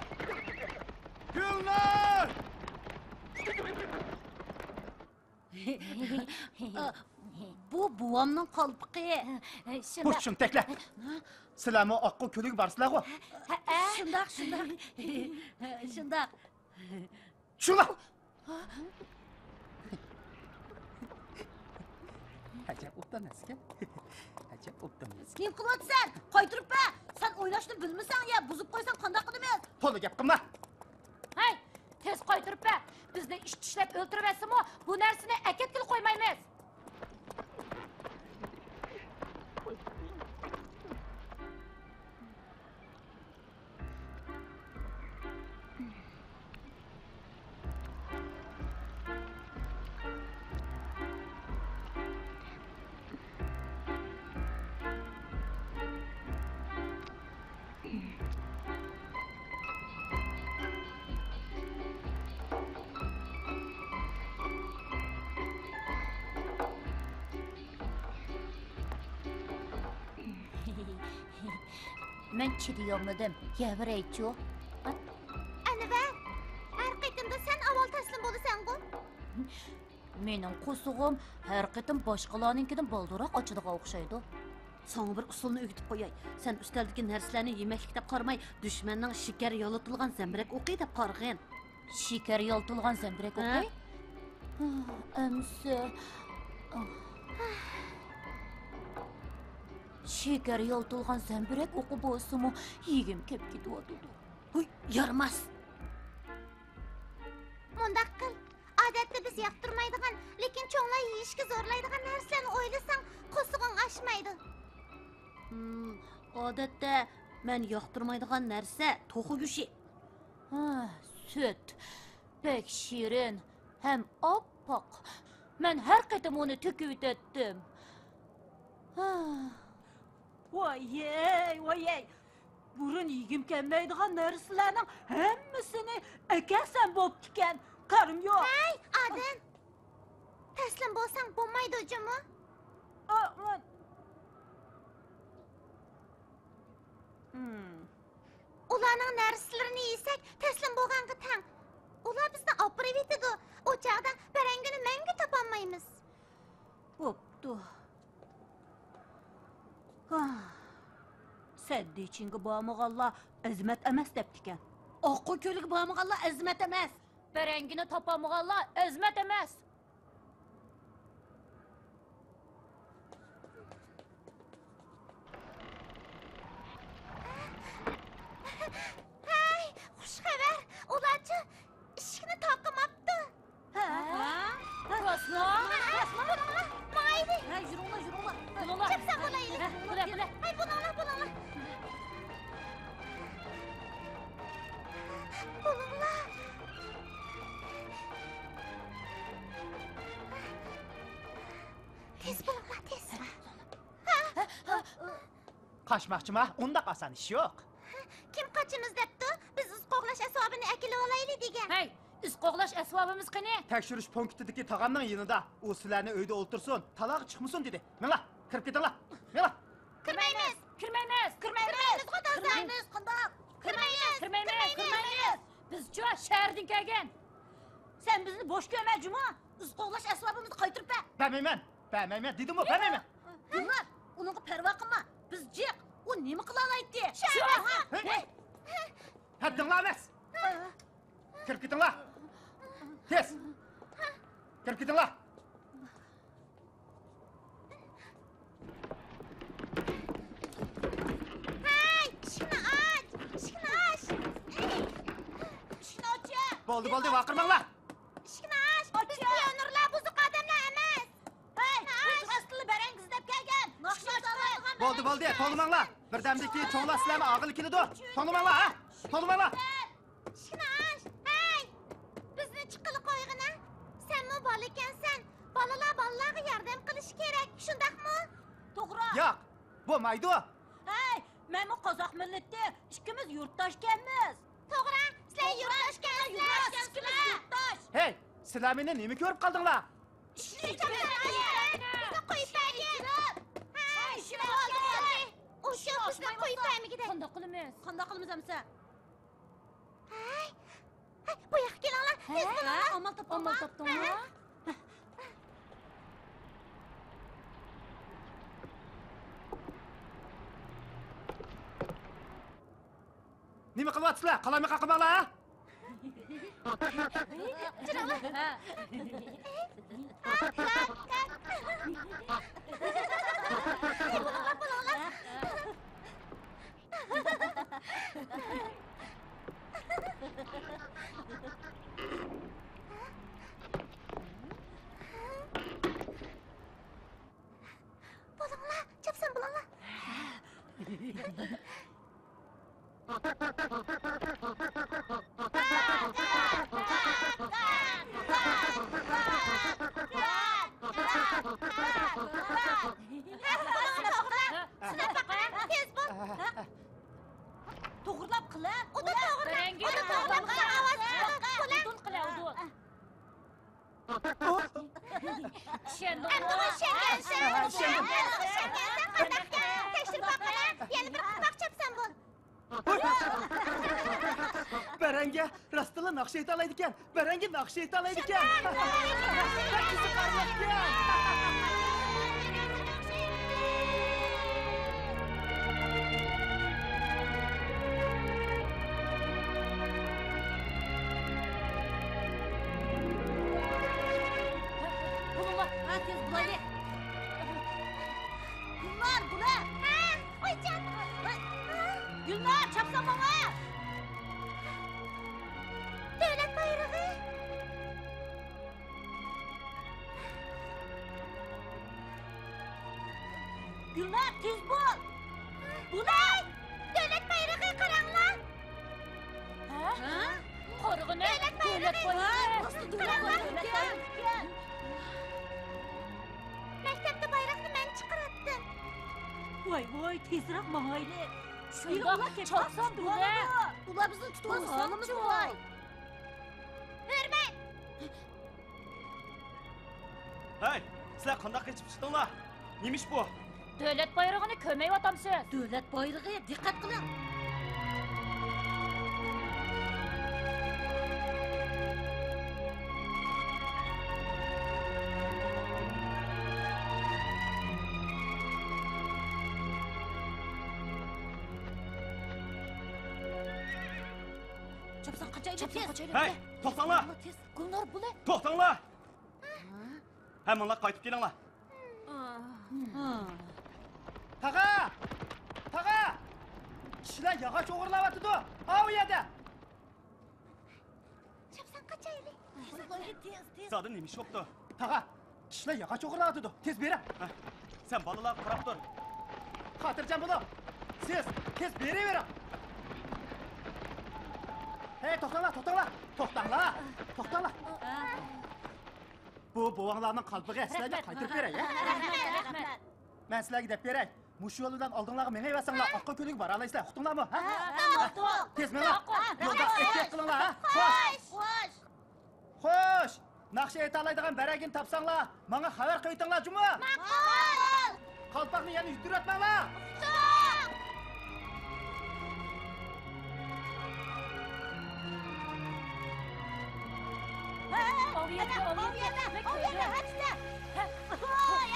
گۈلنۇر! بۇ بوۋامنىڭ قالپىقى. بۇ شۇنداق. چۈمتەكلەر. سىلەرمۇ ئاققۇ كۆلىگە بارىسىلەرغۇ؟ ھە، ھە. شۇنداق، شۇنداق. شۇنداق. شۇنداق. ئەجەب ئوبدان ئەسكەن. ئەجەب ئوبدان ئەسكەن. نېمە قىلىۋاتىسەن؟ قايتۇرۇپ بەر. سەن ئويناشنى بىلمىسەڭ يا، بۇزۇپ قويساڭ قانداق قىلىمىز؟ تولا گەپ قىلما. ھەي، تېز قايتۇرۇپ بەر. بىزنى ئىت چىشلەپ ئۆلتۈرۈۋەتسىمۇ، بۇ نەرسىنى ئەكەتكىلى قويمايمىز. مەن چىدىيالمىدىم، يەۋېرەيچۇ. ئەنۋەر، ھەر قېتىمدا سەن ئاۋۋال تەسلىم بولىسەنغۇ؟ مېنىڭ قورسىقىم ھەر قېتىم باشقىلارنىڭكىدىن بالدۇرراق ئاچىدىغان ئوخشايدۇ. ساڭا بىر ئۇسۇلنى ئۆگىتىپ قوياي. سەن ئۈستەلدىكى نەرسىلەرنى يېمەكلىك دەپ قارىماي، دۈشمەننىڭ شېكەر يالىتىلغان زەمبىرەك ئوقى دەپ قارىغىن. شېكەر يالىتىلغان زەمبىرەك ھە؟ ئوقى؟ ئەمسە. شېكەر يالىتىلغان زەمبىرەك ئوقى بولسىمۇ، يېگۈم كەپ كېتىۋاتىدۇ. ھۇي، يارىماس! مۇنداق قىل، ئادەتتە بىز ياقتۇرمايدىغان، لېكىن چوڭلار يېيىشكە زورلايدىغان نەرسىلەرنى ئويلىساڭ، قورسىقىڭ ئاچمايدۇ. ھىم، ئادەتتە مەن ياقتۇرمايدىغان نەرسە توخۇ گۆشى. ھە، سۈت. بەك شېرىن ھەم ئاپئاق. مەن ھەر قېتىم ئۇنى تۆكۈۋېتەتتىم. ھە. ۋايەي، ۋايەي! بۇرۇن يېگۈم كەلمەيدىغان نەرسىلەرنىڭ ھەممىسىنى ئەكەلسەم بوپتىكەن. كارىم يوق. ھەي، ئادەم! تەسلىم بولساڭ بولمايدۇ جۇمۇ. ئا، مەن. ھىم. ئۇلارنىڭ نەرسىلىرىنى يېسەك، تەسلىم بولغانغا تەڭ. ئۇلار بىزنى ئاپىرىۋېتىدۇ. ئۇ چاغدا بەرەڭگىنى مەڭگۈ تاپالمايمىز. بوپتۇ. ھا. سەددىچىنگە بارمىغانلار ئەزىمەت ئەمەس دەپتىكەن. ئاققۇ كۆلىگە بارمىغانلار ئەزىمەت ئەمەس. بەرەڭگىنى تاپالمىغانلار ئەزىمەت ئەمەس. ھەي، خۇش خەۋەر! ئۇلارچۇ ئىشىكنى تاقىماپتۇ. ھە؟ ھە؟ راستمۇ؟ ھە، بۇنىڭلار، ماڭايلى. ھە، يۈرۈڭلار، يۈرۈڭلار. بۇنىڭلار. چاپسان بولايلى. ھە، بۇلار، بۇلار. ھەي، بۇنىڭلار، بۇنىڭلار. بۇنىڭلار. تېز بولۇڭلار، تېز. قاچماقچىما؟ ئۇنداق ئاسان ئىش يوق. كىم قاچىمىز دەپتۇ؟ بىز ئىز قوغلاش ئەسۋابىنى ئەكېلىۋالايلى دېگەن. ھەي، ئىز قوغلاش ئەسۋابىمىز قېنى؟ تەكشۈرۈش پونكىتىدىكى تاغامنىڭ يېنىدا. ئۇ سىلەرنى ئۆيدە ئولتۇرسۇن، تالاغا چىقمىسۇن دېدى. مېڭىڭلار، كىرىپ كېتىڭلار. مېڭىڭلار. كىرمەيمىز! كىرمەيمىز! كىرمەيمىزغۇ تازا! كىرمەيمىز! قانداق؟ كىرمەيمىز! كىرمەيمىز! كىرمەيمىز! بىزچۇ شەھەردىن كەلگەن. سەن بىزنى بوش كۆرمە جۇمۇ. ئىز قوغلاش ئەسۋابىمىزنى قايتۇرۇپ بەر. بەرمەيمەن، بەرمەيمەن دېدىمغۇ، بەرمەيمەن. گۈلنار، ئۇنىڭغا پەرۋا قىلما. بىز جىق. ئۇ نېمە قىلالايتتى؟ ھەددىڭلار ئەمەس. كىرىپ كېتىڭلار. تېز. كىرىپ كېتىڭلار. ھەي، ئىشىكنى ئاچ! ئىشىكنى ئاچ! ئىشىكنى ئاچ! بولدى، بولدى، ۋارقىرىماڭلار! ئىشىكنى ئاچ! بىز پىيونېرلار، بۇزۇق ئادەملەر ئەمەس! ھەي، بىز راستتىنلا بەرەڭگە ئىزدەپ كەلگەن! ئىشىكنى ئاچ! بولدى، بولدى، توۋلىماڭلار! بىردەمدىن كېيىن چوڭلار سىلەرنى ئالغىلى كېلىدۇ! توۋلىماڭلار، ھە؟ توۋلىماڭلار! ئىشىكنى ئاچ! ھەي! بىزنى چىققىلى قويغىنا! سەنمۇ بالىكەنسەن! بالىلار بالىلارغا ياردەم قىلىشى كېرەك، شۇنداقمۇ؟ توغرا! ياق، بولمايدۇ! ھەي، مەنمۇ قازاق مىللىتى، ئىككىمىز يۇرتداشكەنمىز! توغرا، سىلەر يۇرتداشكەنسىلەر! ئىككىمىز يۇرتداش! ھەي، سىلەر مېنى نېمە كۆرۈپ قالدىڭلار؟ ئىشىكنى چاپسان ئاچ! بىزنى قويۇپ بەرگىن! ھەي، ئىشىنى ئالدى! ئۇ شۇ بىزنى قويۇپ بەرمىگۈدەك! قانداق قىلىمىز؟ قانداق قىلىمىز ئەمسە؟ ھەي، ھە؟ ئامال تاپتىڭما؟ ئامال تاپتىڭما؟ نېمە قىلىۋاتىسىلەر؟ قالايمىقان قىلماڭلار، ھە؟ بولۇڭلار، چاپسان بولۇڭلار. توغرىلاپ قىلىڭ. ئۇدۇل توغرىلاپ. ئۇدۇل توغرىلاپ قىلىڭ. ئاۋاز چىقىرىڭ. ئۇدۇل قىلىڭ، ئۇدۇل. ئەمدىغۇ ئىشەنگەنسەن. ئەمدىغۇ ئىشەنگەنسەن. قانداقكەن؟ تەكشۈرۈپ باققىنا. يەنە بىر قىلپاق چاپسان بول. بەرەڭگە راستلا ناخشا ئېيتالايدىكەن. بەرەڭگە ناخشا ئېيتالايدىكەن. بەك قىزىقارلىقكەن. بولۇڭلار، ھە، تېز بولايلى. گۈلنار، بۇلار. ھە، ئايجان. گۈلنار، چاپسان ماڭا. دۆلەت بايرىقى. گۈلنار، تېز بول! بۇلار! دۆلەت بايرىقى قاراڭلار! ھە؟ ھە؟ قارىغىنە، دۆلەت بايرىقى! دۆلەت بايرىقى! راستلا دۆلەت بايرىقى ئىكەن! مەكتەپتە بايراقنى مەن چىقىراتتىم. ۋاي، ۋاي، تېزرەك ماڭايلى! شۇنداق، چاپسان بۇلار! ئۇلار بىزنى تۇتۇۋالسا ھالىمىز نېمە؟ ھۆرمەت! ھەي، سىلەر قانداق قېچىپ چىقتىڭلار؟ نېمە ئىش بۇ؟ دۆلەت بايرىقىنى كۆرمەيۋاتامسىز؟ دۆلەت بايرىقى، دىققەت قىلىڭ! چاپسان قاچايلى، چاپسان تېز! قاچايلى. ھەي، توختاڭلار! تېز، گۈلنار، بۇلار! توختاڭلار! ھەممىڭلار قايتىپ كېلىڭلار. تاغا! تاغا! كىشىلەر ياغاچ ئوغرىلاۋاتىدۇ. ئاۋۇ يەردە! چاپسان قاچايلى. زادى نېمە ئىش بوپتۇ؟ تاغا! كىشىلەر ياغاچ ئوغرىلاۋاتىدۇ. تېز بېرىڭ. ھە، سەن بالىلارغا قاراپ تۇر. خاتىرجەم بولۇڭ. سىز تېز بېرىۋېرىڭ. ھەي، توختاڭلار، توختاڭلار! توختاڭلار! توختاڭلار! بۇ بوۋاڭلارنىڭ قالپىقى، سىلەرگە قايتۇرۇپ بېرەي، ھە؟ رەھمەت، رەھمەت. مەن سىلەرگە دەپ بېرەي، مۇشۇ يول بىلەن ئالدىڭلارغا مېڭىۋەرسەڭلار، ئاققۇ كۆلىگە بارالايسىلەر، ئۇقتۇڭلارمۇ، ھە؟ تېز مېڭىڭ. يولدا ئەھتىيات قىلىڭلار، ھە؟ خوش! خوش! ناخشا ئېيتالايدىغان بەرەڭگىنى تاپساڭلار، ماڭا خەۋەر قويۇۋېتىڭلار، جۇمۇ! ماقۇل! قالپاقنى يەنە يۈتتۈرۈۋەتمەڭلار! ئاۋۇ يەردە، ئاۋۇ يەردە، ئاۋۇ يەردە، ھە، تۇتە. ھە.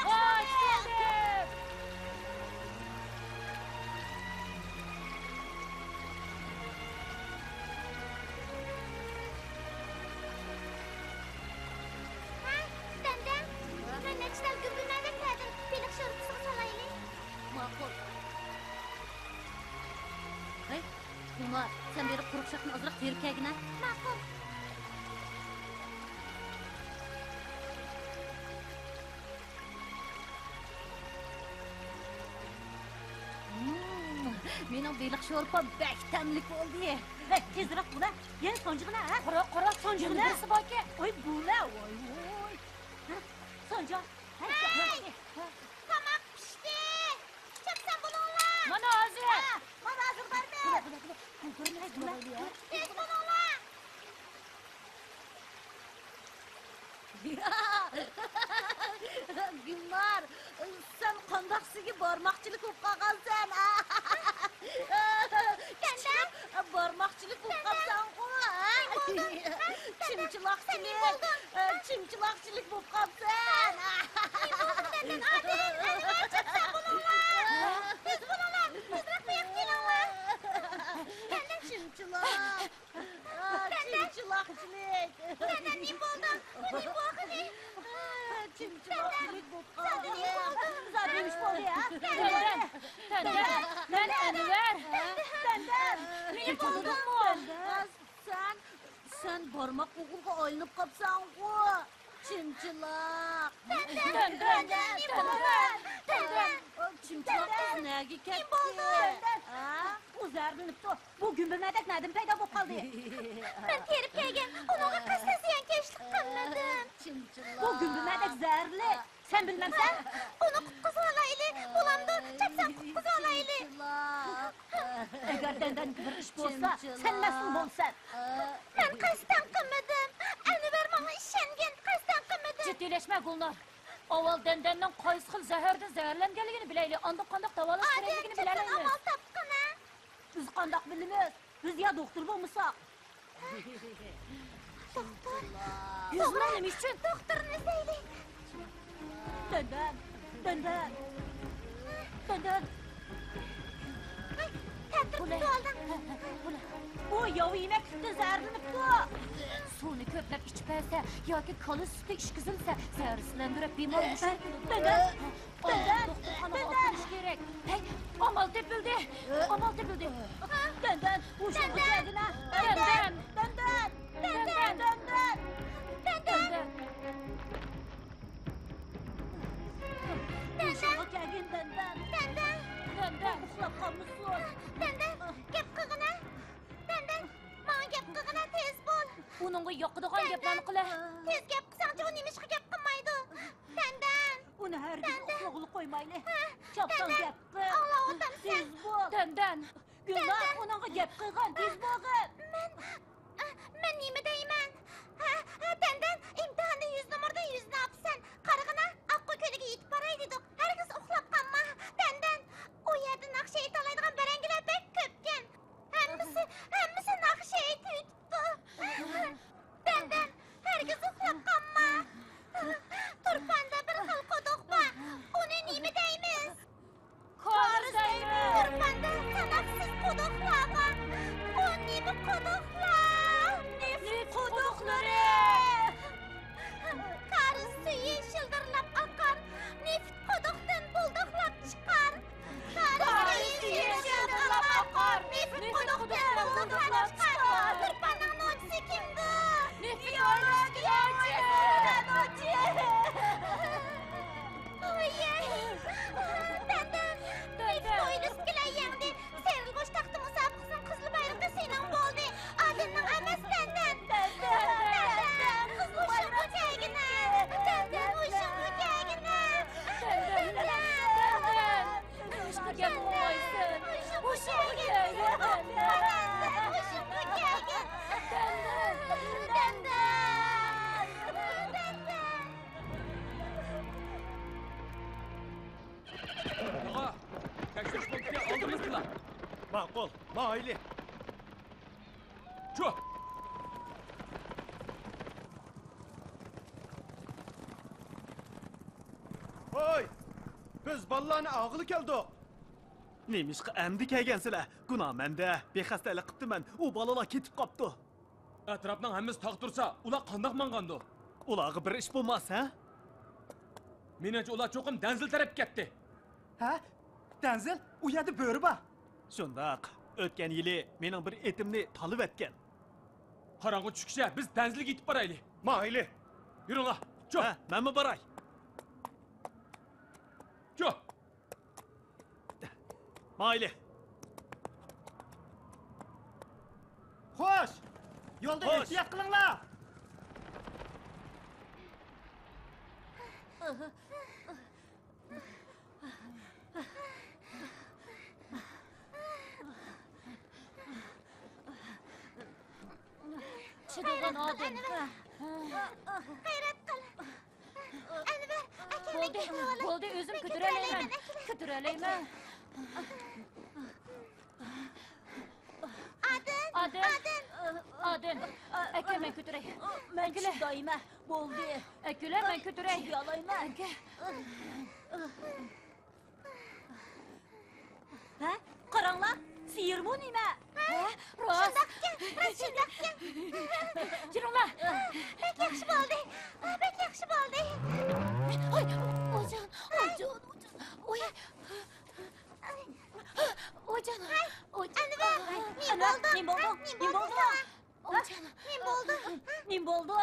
ياخشى بولدى. ھە، دەمدەم، مەن نەچچە تال گۈمبۈرمەندەك تەدىن بېلىق شورپىسىغا سالايلى. ماقۇل. ھەي، گۈلنار، سەن بېرىپ قۇرۇق شاختىن ئازراق تېرىپ كەلگىنە. ماقۇل. مم، مېنىڭ بېلىق شورپام بەك تەملىك بولدى. ھەي، تېزرەك بول، ھە. يەنە سانجىغىنا، ھە؟ قارا، قارا، سانجىغىنا. يەنە بىرسى باركەن. ئاي، بولە، ۋاي، ۋاي. ھە، سانجا. ھەي! تاماق پىشتى! چاپسان بولۇڭلار! مانا ھازىر! ھە، مانا ھازىر بارىمىز! تېز بولۇڭلار! گۈلنار، سەن قانداقسىگە بارماقچىلىك بولۇپ قالغانسەن؟ كىچىك بارماقچىلىك بولۇپ قاپسەنغۇ، ھە؟ چىمچىلاقچىلىق، ئە، چىمچىلاقچىلىق بولۇپ قاپسەن. نېمە بولدۇڭ دەندەن؟ ئادىل، ئەنۋەر، چاپسان بولۇڭلار. تېز بولۇڭلار، تېزرەك بۇ ياققا كېلىڭلار. دەندەن. چىمچىلاق. ئا، دەندەن. چىمچىلاقچىلىق. دەندەن، نېمە بولدۇڭ؟ بۇ نېمە بولغىنى؟ ئا، چىمچىلاقچىلىق بولۇپ قالدى. زادى نېمە بولدى؟ زادى نېمە بولدى، ھە؟ دەندەن، دەندەن، مەن ئەنۋەر. دەندەن. مېنى بولدۇڭمۇ؟ دەندەن. سەن، سەن بارماق ئوغرىغا ئايلىنىپ قاپسەنغۇ، چىمچىلاق. دەندەن، دەندەن، دەندەن. چىمچىلاق قىز نەگە كەتتى؟ ھە؟ ئۇ زەھەرلىنىپتۇ. بۇ گۈمبىمەدەك نەدىن پەيدا بولۇپ قالدى؟ مەن تېرىپ كەلگەن. ئۇنىڭغا قەستەن زىيانكەشلىك قىلمىدىم. چىمچىلاق. بۇ گۈمبىمەدەك زەھەرلىك. سەن بىلمەمسەن؟ ئۇنى قۇتقۇزۇۋالايلى. بولامدۇ؟ چاپسان قۇتقۇزۇۋالايلى. ئەگەر دەندەن بىر ئىش بولسا، سەن مەسئۇل بولىسەن. مەن قەستەن قىلمىدىم. ئەنۋەر ماڭا ئىشەنگىن، قەستەن قىلمىدىم. جىددىيلەشمە، گۈلنار. ئاۋۋال دەندەننىڭ قايسى خىل زەھەردىن زەھەرلەنگەنلىكىنى بىلەيلى، ئاندىن قانداق داۋالاش كېرەكلىكىنى بىلەلەيمىز. ئادىل، چاپسان ئامال تاپقىنا. بىز قانداق بىلىمىز؟ بىز يا دوختۇر بولمىساق؟ دوختۇر؟ يۈز مىڭ نېمە ئۈچۈن؟ دوختۇرنى ئىزدەيلى. دەندەن، دەندەن، دەندەن. ۋاي، تەتۈر تۇتۇۋالدىڭ. بۇ ياۋا يېمەكلىكتىن زەھەرلىنىپتۇ. سۇنى كۆپلەپ ئىچىپ بەرسە ياكى كالا سۈتى ئىچكۈزۈلسە، زەھەرسىزلەندۈرۈپ بىمار مۇشۇ. دەندەن. دەندەن! دوختۇرخانىغا ئاپىرىش كېرەك. ھەي، ئامال تېپىلدى! ئامال تېپىلدى! دەندەن! ھوشۇڭغا كەلگىنە! دەندەن! دەندەن! دەندەن! دەندەن! دەندەن! ھوشۇڭغا كەلگىن، دەندەن! دەندەن! دەندەن! ئۇخلاپ قالمىسۇن! دەندەن! گەپ قىلغىنە! دەندەن! ماڭا گەپ قىلغىنە، تېز بول! ئۇنىڭغا ياقىدىغان گەپلەرنى قىلە. تېز گەپ قىلساڭچۇ، ئۇ نېمىشقا گەپ قىلمايدۇ؟ دەندەن! ئۇنى ھەرگىز ئۇخلىغىلى قويمايلى. چاپسان گەپ قىل. ئاڭلاۋاتامسەن؟ تېز بول. دەندەن! گۈلنار، ئۇنىڭغا گەپ قىلغىن، تېز بولغىن. مەن، مەن نېمە دەيمەن؟ ھە، ھە، دەندەن، ئىمتىھاندا يۈز نومۇردىن يۈزنى ئاپسەن. قارىغىنا، ئاققۇ كۆلىگە يېتىپ باراي دېدۇق. ھەرگىز ئۇخلاپ قالما، دەندەن. ئۇ يەردە ناخشا ئېيتالايدىغان بەرەڭگىلەر بەك كۆپكەن. ھەممىسى، ھەممىسى ناخشا ئېيتىۋېتىپتۇ. دەندەن، ھەرگىز ئۇخلاپ قالما. تۇرپاندا بىر خىل قۇدۇق بار. ئۇنى نېمە دەيمىز؟ كارىز دەيمىز. تۇرپاندا ساناقسىز قۇدۇقلار بار. ئۇ نېمە قۇدۇقلار؟ نېفىت قۇدۇقلىرى. كارىز سۈيى شىلدىرلاپ ئاقار. نېفىت قۇدۇقتىن بۇلدۇقلاپ چىقار. كارىز سۈيى شىلدىرلاپ ئاقار. نېفىت قۇدۇقتىن بۇلدۇقلاپ چىقار. تۇرپاننىڭ نوچىسى كىمدۇ؟ نېفىت نوچىسى. ۋايەي! دەندەن! نېفىت ئويلىسا كېلە يەڭدى. سېرىلغۇچ تاختا مۇسابىقىسىنىڭ قىزىل بايرىقى سېنىڭ بولدى. ئادىلنىڭ ئەمەس، دەندەن! دەندەن! دەندەن! قىزىل ھوشۇڭغا كەلگىنە! دەندەن، ھوشۇڭغا كەلگىنە! دەندەن! دەندەن! نېمىشقا گەپ قىلمايسەن؟ ھوشۇڭغا كەلگىن! دەندەن! ھوشۇڭغا كەلگىن! دەندەن! دەندەن! تاغا، تەكشۈرۈش پونكىتىگە ئالدىمىزدىلا. ماقۇل، ماڭايلى. چۇ! ھوي! بىز بالىلارنى ئاغىلى كەلدۇق. نېمىشقا ئەمدى كەلگەنسىلەر؟ گۇناھ مەندە. بىخەستەلىك قىپتىمەن. ئۇ بالىلار كېتىپ قاپتۇ. ئەتراپنىڭ ھەممىسى تاغ تۇرسا، ئۇلار قانداق ماڭغاندۇ؟ ئۇلارغا بىر ئىش بولماس، ھە؟ مېنىڭچە، ئۇلار چوقۇم دەنزىل تەرەپكە كەتتى. ھە؟ دەنزىل؟ ئۇ يەردە بۆرە بار. شۇنداق. ئۆتكەن يىلى مېنىڭ بىر ئېتىمنى تالىۋەتكەن. قاراڭغۇ چۈشكىچە بىز دەنزىلگە يېتىپ بارايلى. ماڭايلى. يۈرۈڭلار. چۇ! ھە، مەنمۇ باراي. چۇ! مايلى. خوش! يولدا ئېھتىيات قىلىڭلار! چىدىغىن ئادەم. غەيرەت قىل. ئەنۋەر، ئەكەل، بولدى، بولدى، ئۆزۈم كۆتۈرەلەيمەن، كۆتۈرەلەيمەن. ئادىل، ئادىل! ئادىل! ئەكە، مەن كۆتۈرەي. مەن چىدايمەن. بولدى. ئەكىلە، مەن كۆتۈرەي. چىدىيالايمەن. ئەكە. ھە؟ قاراڭلار، سېھىرمۇ نېمە؟ ھە؟ راست. شۇنداقكەن، راست شۇنداقكەن. يۈرۈڭلار. بەك ياخشى بولدى. بەك ياخشى بولدى. ۋاي، ئويجان، ئويجان، ئويجان. ۋاي. ۋايجان، ۋاي. ئەنۋەر، نېمە بولدى؟ نېمە بولدى؟ نېمە بولدى؟ نېمە بولدى؟ نېمە بولدى؟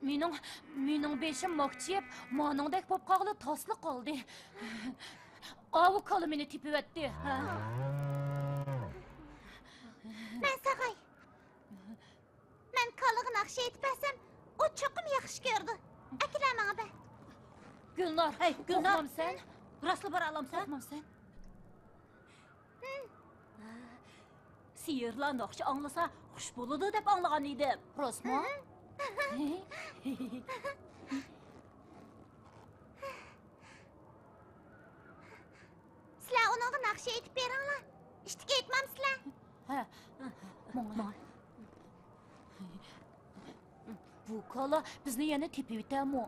مېنىڭ، مېنىڭ بېشىم ماكچىيىپ، مانىڭدەك بولۇپ قالغىلى تاسلا قالدى. ئاۋۇ كالا مېنى تېپىۋەتتى. مەن ساغاي. مەن كالىغا ناخشا ئېيتىپ بەرسەم، ئۇ چوقۇم ياخشى كۆرىدۇ. ئەكېلە ماڭا بەر. گۈلنار، ھەي، گۈلنار. قورقمامسەن؟ راستلا بارالامسەن؟ قورقمامسەن؟ سېھىرلار ناخشا ئاڭلىسا، خۇش بولىدۇ دەپ ئاڭلىغان ئىدىم. راستمۇ؟ سىلەر ئۇنىڭغا ناخشا ئېيتىپ بېرىڭلار. ئىشتىك ئېيتمامسىلەر؟ ھە. ماڭا. بۇ كالا بىزنى يەنە تېپىۋېتەرمۇ؟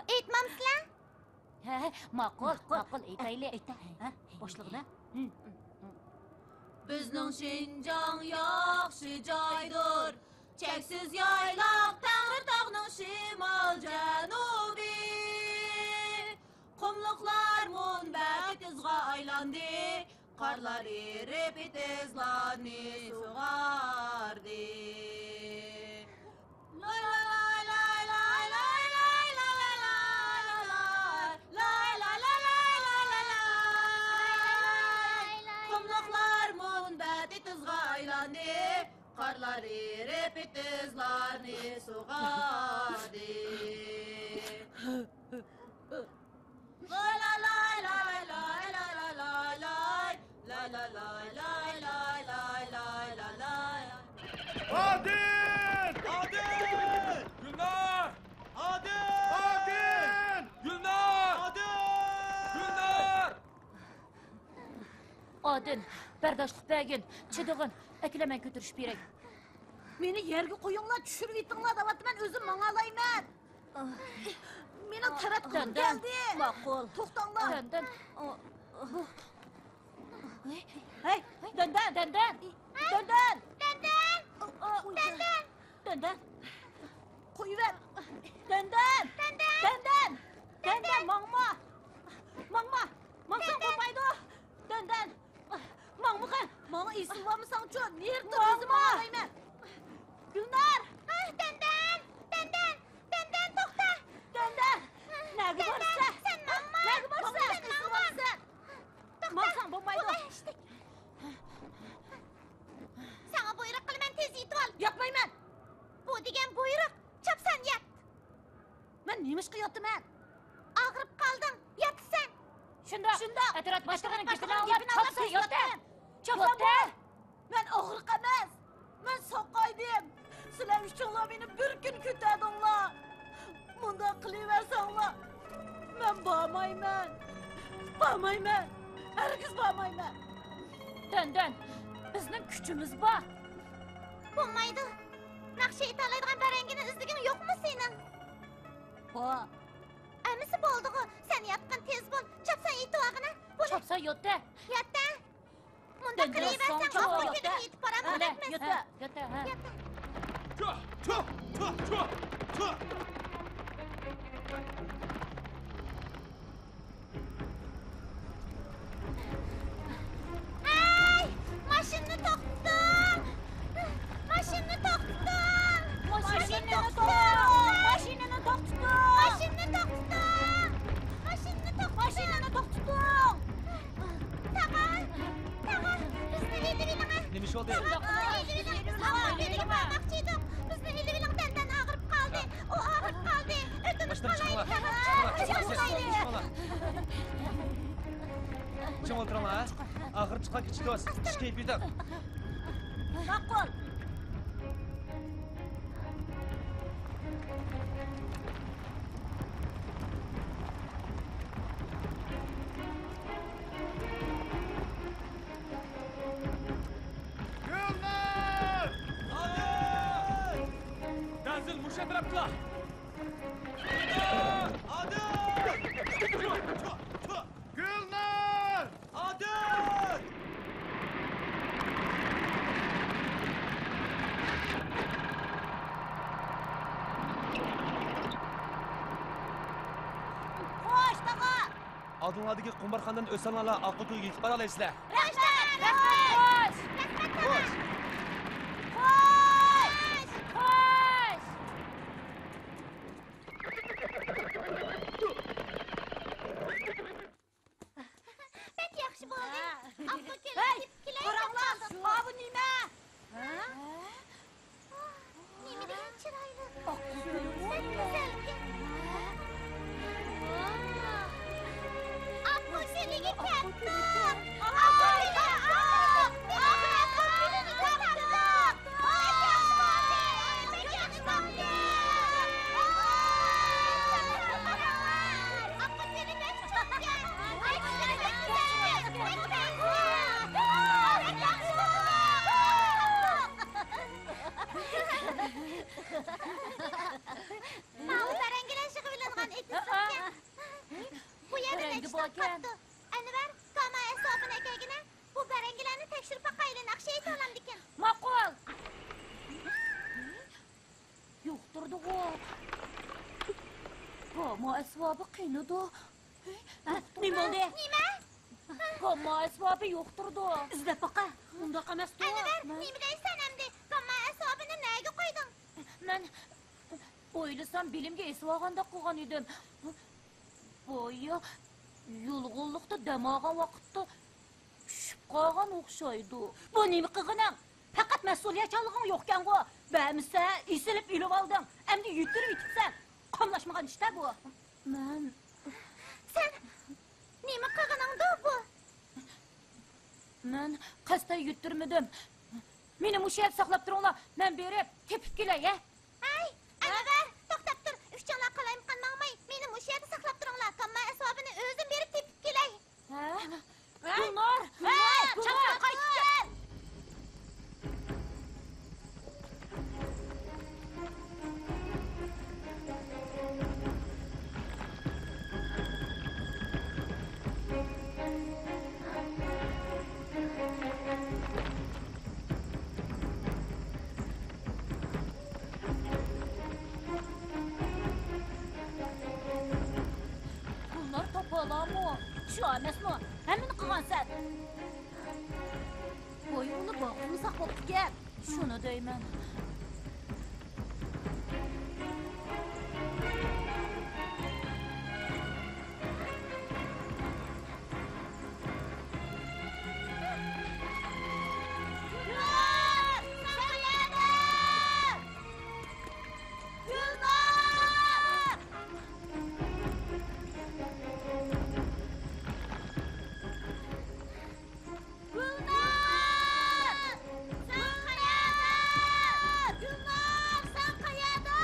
ئېيتمامسىلەر؟ ھە، ماقۇل، ماقۇل، ئېيتايلى. ئېيتە، ھە، باشلىغىنا. بىزنىڭ شىنجاڭ ياخشى جايدۇر، چەكسىز يايلاق تەڭرىتاغنىڭ شىمال جەنۇبى. قۇملۇقلار مۇنبەت ئېتىزغا ئايلاندى، قارلار ئېرىپ ئېتىزلارنى سۇغاردى. قۇملۇقلار مۇنبەت ئېتىزغا ئايلاندى، قارلار ئېرىپ ئېتىزلارنى سۇغاردى. ئادىل! ئادىل! گۈلنار! ئادىل! ئادىل! گۈلنار! ئادىل! گۈلنار! ئادىل، بەرداشلىق بەرگىن، چىدىغىن، ئەكېلە مەن كۆتۈرۈشۈپ بېرەي. مېنى يەرگە قويۇڭلار، چۈشۈرۈۋېتىڭلار دەۋاتىمەن، ئۆزۈم ماڭالايمەن. مېنىڭ تەرەت قىلىپ كەلدى. ماقۇل. توختاڭلار. دەندەن. ھەي، دەندەن. دەندەن. دەندەن. دەندەن. دەندەن. قويۇۋەر. دەندەن. دەندەن. دەندەن. دەندەن، ماڭما. ماڭما. ماڭساڭ بولمايدۇ. دەندەن. ماڭمىغىن. ماڭا ئېسىل بولمىساڭچۇ، نېرى تۇر، ئۆزۈم ماڭالايمەن. گۈلنار! دەندەن! دەندەن! دەندەن، توختا! دەندەن! نەگە بارىسەن؟ سەن ماڭما! نەگە بارىسەن؟ سەن ماڭما! توختا! ماڭساڭ بولمايدۇ. بولماي، ئىشتىك. ساڭا بۇيرۇق قىلىمەن، تېز يېتىۋال. ياقمايمەن. بۇ دېگەن بۇيرۇق. چاپسان يات. مەن نېمىشقا ياتىمەن؟ ئاغرىپ قالدىڭ، ياتىسەن. شۇنداق. شۇنداق. ئەتراپ باشلىقىنىڭ گېپىنى ئاڭلاپ، چاپسان ياتتى. چاپسان بول. مەن ئاغرىق ئەمەس. مەن ساقايدىم. سىلەر ئۈچۈنلا مېنى بىر كۈن كۈتەدىڭلار. مۇنداق قىلىۋەرسەڭلار، مەن بارمايمەن. بارمايمەن. ھەرگىز بارمايمەن. دەندەن، بىزنىڭ كۈچىمىز بار. بولمايدۇ. ناخشا ئېيتالايدىغان بەرەڭگىنى ئىزدىگىنى يوقمۇ سېنىڭ؟ بار. ئەمىسە بولدىغۇ، سەن ياتقىن، تېز بول، چاپسان يېتىۋالغىنە. بولى. چاپسان ياتتە. ياتتە. مۇنداق قىلىۋەرسەڭ، ئاخىرى كۈنى يېتىپ بارالمايمىز. ياتتە، ياتتە، ھە. ياتتە. ھەي، ماشىنىنى توختىتىڭ! ماشىنىنى توختىتىڭ! ماشىنىنى توختىتىڭ! ماشىنىنى توختىتىڭ! ماشىنىنى توختىتىڭ! ماشىنىنى توختىتىڭ! تاغا! تاغا! بىزنى ئېلىۋېلىڭە! نېمە ئىش بولدى؟ تاغا، بىزنى ئېلىۋېلىڭە! بىزنى ئېلىۋېلىڭ، ماڭماقچى ئىدۇق! بىزنى ئېلىۋېلىڭ، دەندەن ئاغرىپ قالدى! ئۇ ئاغرىپ قالدى! ئۆتۈنۈپ قالايلى! تاغا! ئۆتۈنۈپ قالايلى! چىڭ ئولتۇرۇڭلار، ھە؟ ئاغرىپ چىققان كىچىك دوست، چۈش كەيپىياتىڭ. ماقۇل. ئالدىڭلاردىكى قۇمارخانىدىن ئۆتسەڭلارلا ئاققۇتۇرغا يېتىپ بارالايسىلەر. رەھمەت! رەھمەت! خوش! خوش! خوش! بەك ياخشى بولدى. ھە. ئاپپا كېلىپ ھەي، كېلەي دەپ قاراڭلار، قالدىم. شۇ ئاۋۇ نېمە؟ ھە؟ نېمە دېگەن چىرايلىق. ئاق قىز كۆرۈنمەيدۇ. بەك گۈزەلكەن. ئاپپا كېلىنى كەپتۇ. ئاپپا كېلىنى كەپتۇ. ماۋۇ بەرەڭگىلەر يىغىۋېلىنغان ئېتىزلىقكەن. بۇ يەردە بەرەڭگى نەچچە تال باركەن. قاپتۇ؟ ئەنۋەر، گاما ئەسۋابىنى ئەكەلگىنە، بۇ بەرەڭگىلەرنى تەكشۈرۈپ باقايلى، ناخشا ئېيتىۋالامدىكىن. ماقۇل. يوقتۇردىغۇ. گاما ئەسۋابى قېنىدۇ؟ ھە، نېمە بولدى؟ نېمە؟ گاما ئەسۋابى يوقتۇردۇ. ئىزدەپ باقا. ئۇنداق ئەمەستۇ. ئەنۋەر، نېمە دەيسەن ئەمدى؟ گاما ئەسۋابىنى نەگە قويدۇڭ؟ مەن ئويلىسام، بېلىمگە ئېسىۋالغاندەك قىلغان ئىدىم. بايا يۇلغۇنلۇقتا دەم ئالغان ۋاقىتتا چۈشۈپ قالغان ئوخشايدۇ. بۇ نېمە قىلغىنىڭ؟ پەقەت مەسئۇلىيەتچانلىقىڭ يوقكەنغۇ؟ بەرمىسە، ئېسىلىپ ئېلىۋالدىڭ. ئەمدى يۈتتۈرۈۋېتىپسەن. قاملاشمىغان ئىش-تە بۇ. مەن سەن نېمە قىلغىنىڭدۇ بۇ؟ مەن قەستەن يۈتتۈرمىدىم. مېنى مۇشۇ يەردە ساقلاپ تۇرۇڭلار، مەن بېرىپ تېپىپ كېلەي، ھە؟ ھەي، ئەنۋەر، توختاپ تۇر. ئۈچۈڭلار قالايمىقان ماڭماي، مېنى مۇشۇ يەردە ساقلاپ تۇرۇڭلار. گامما ئەسۋابىنى ئۆزۈم بېرىپ تېپىپ كېلەي. ھە؟ ھە؟ گۈلنار! ھە، گۈلنار! چاپسان قايتىپ كەل! گۈلنار تاپالامۇ؟ شۇ ئەمەسمۇ؟ ھەممىنى قىلغانسەن. ۋاي، ئۇنى باغرىمۇ ساق بوپتىكەن. شۇنى دەيمەن. گۈلنار! سەن قەيەردە؟ گۈلنار! گۈلنار! سەن قەيەردە؟ گۈلنار، سەن قەيەردە؟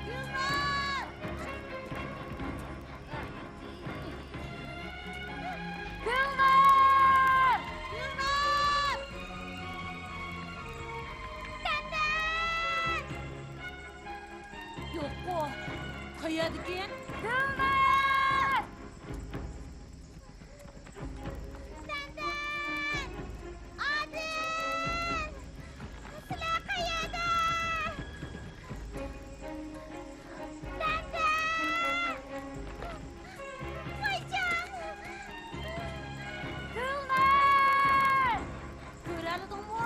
گۈلنار! گۈلنار! گۈلنار! دەندەن! يوققۇ. قەيەردىكىن؟ گۈلنار! دەندەن! ئادىل! سىلەر قەيەردە؟ دەندەن! ۋايجان! گۈلنار! كۆرەلىدىڭمۇ؟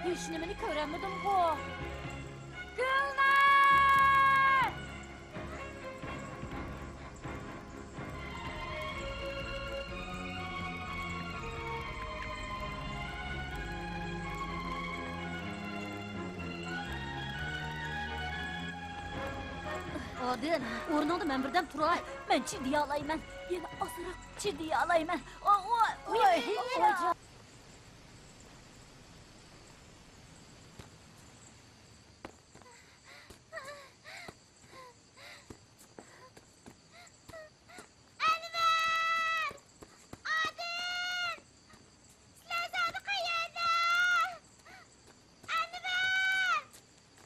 ھېچنېمىنى كۆرەلمىدىمغۇ. گۈلنار! ئادىل، ئورنۇڭدا مەن بىردەم تۇراي. مەن چىدىيالايمەن. يەنە ئازراق چىدىيالايمەن. ئا، ئوي، ئوي، ئوي. ئەنۋەر! ئادىل! سىلەر زادى قەيەردە؟ ئەنۋەر!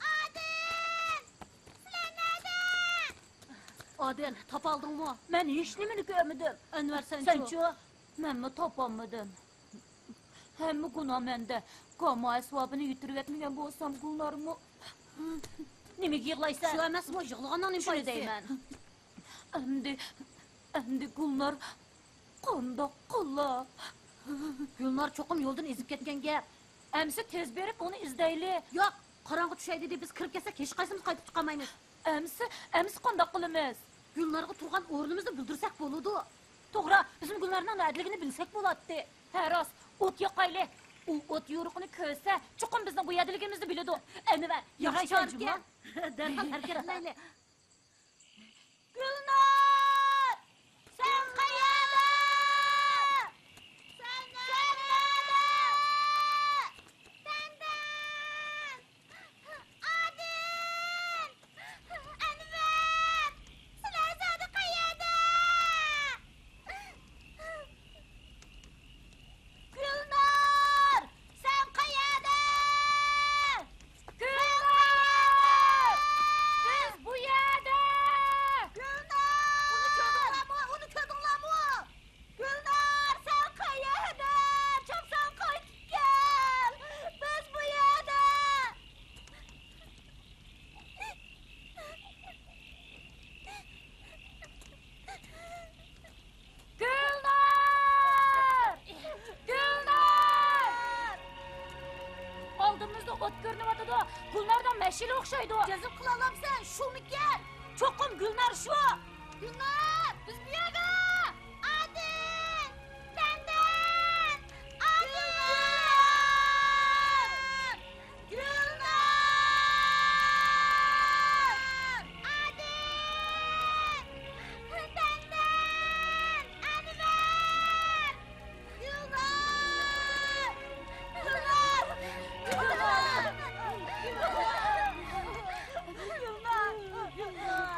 ئادىل! سىلەر نەدە؟ ئادىل، تاپالدىڭمۇ؟ مەن ھېچنېمىنى كۆرمىدىم. ئەنۋەر، سەنچۇ؟ سەنچۇ؟ مەنمۇ تاپالمىدىم. ھەممە گۇناھ مەندە. گاما ئەسۋابىنى يىتىرىۋەتمىگەن بولسام، گۈلنارمۇ. نېمىگە يىغلايسەن؟ شۇ ئەمەسمۇ، يىغلىغاننىڭ نېمە شۇنى پايدىسى؟ دەيمەن. ئەمدى، ئەمدى گۈلنار قانداق قىلا؟ گۈلنار چوقۇم يولدىن ئېزىپ كەتكەن گەپ. ئەمسە تېز بېرىپ ئۇنى ئىزدەيلى. ياق، قاراڭغۇ چۈشەي دېدى، بىز كىرىپ كەتسەك ھېچقايسىمىز قايتىپ چىقالمايمىز. ئەمسە، ئەمسە قانداق قىلىمىز؟ گۈلنارغا تۇرغان ئورنىمىزنى بىلدۈرسەك بولىدۇ. توغرا، بىزمۇ گۈلنارنىڭ نەدىلىكىنى بىلسەك بولاتتى. ھە، راست، ئوت ياقايلى. ئۇ ئوت يورۇقىنى كۆرسە، چوقۇم بىزنىڭ بۇ يەردىلىكىمىزنى بىلىدۇ. ئەنۋەر، ياخشى ياخشى چارىكەن. دەرھال ھەرىكەت قىلايلى. گۈلنار! سەن قەيەردە؟ سەن نەدە؟ سەن نەدە؟ سەندەن! ئادىل! ئەنۋەر! سىلەر زادى قەيەردە؟ گۈلنار! سەن قەيەردە؟ گۈلنار! بىز بۇ يەردە! گۈلنار! ئۇنى كۆردۈڭلارمۇ؟ ئۇنى كۆردۈڭلارمۇ؟ گۈلنار، سەن قەيەردە؟ چاپسان قايتىپ كەل! بىز بۇ يەردە! گۈلنار! گۈلنار! ئالدىمىزدا ئوت كۆرۈنۈۋاتىدۇ. گۈلنارنىڭ مەشئىلى ئوخشايدۇ. جەزم قىلالامسەن، شۇمىكەن؟ چوقۇم گۈلنار شۇ. گۈلنار! بىز بۇ يەردە! ئادىل! سەندەن! ئادىل! گۈلنار! ئادىل! سەندەن! ئەنۋەر! گۈلنار! گۈلنار! گۈلنار! گۈلنار!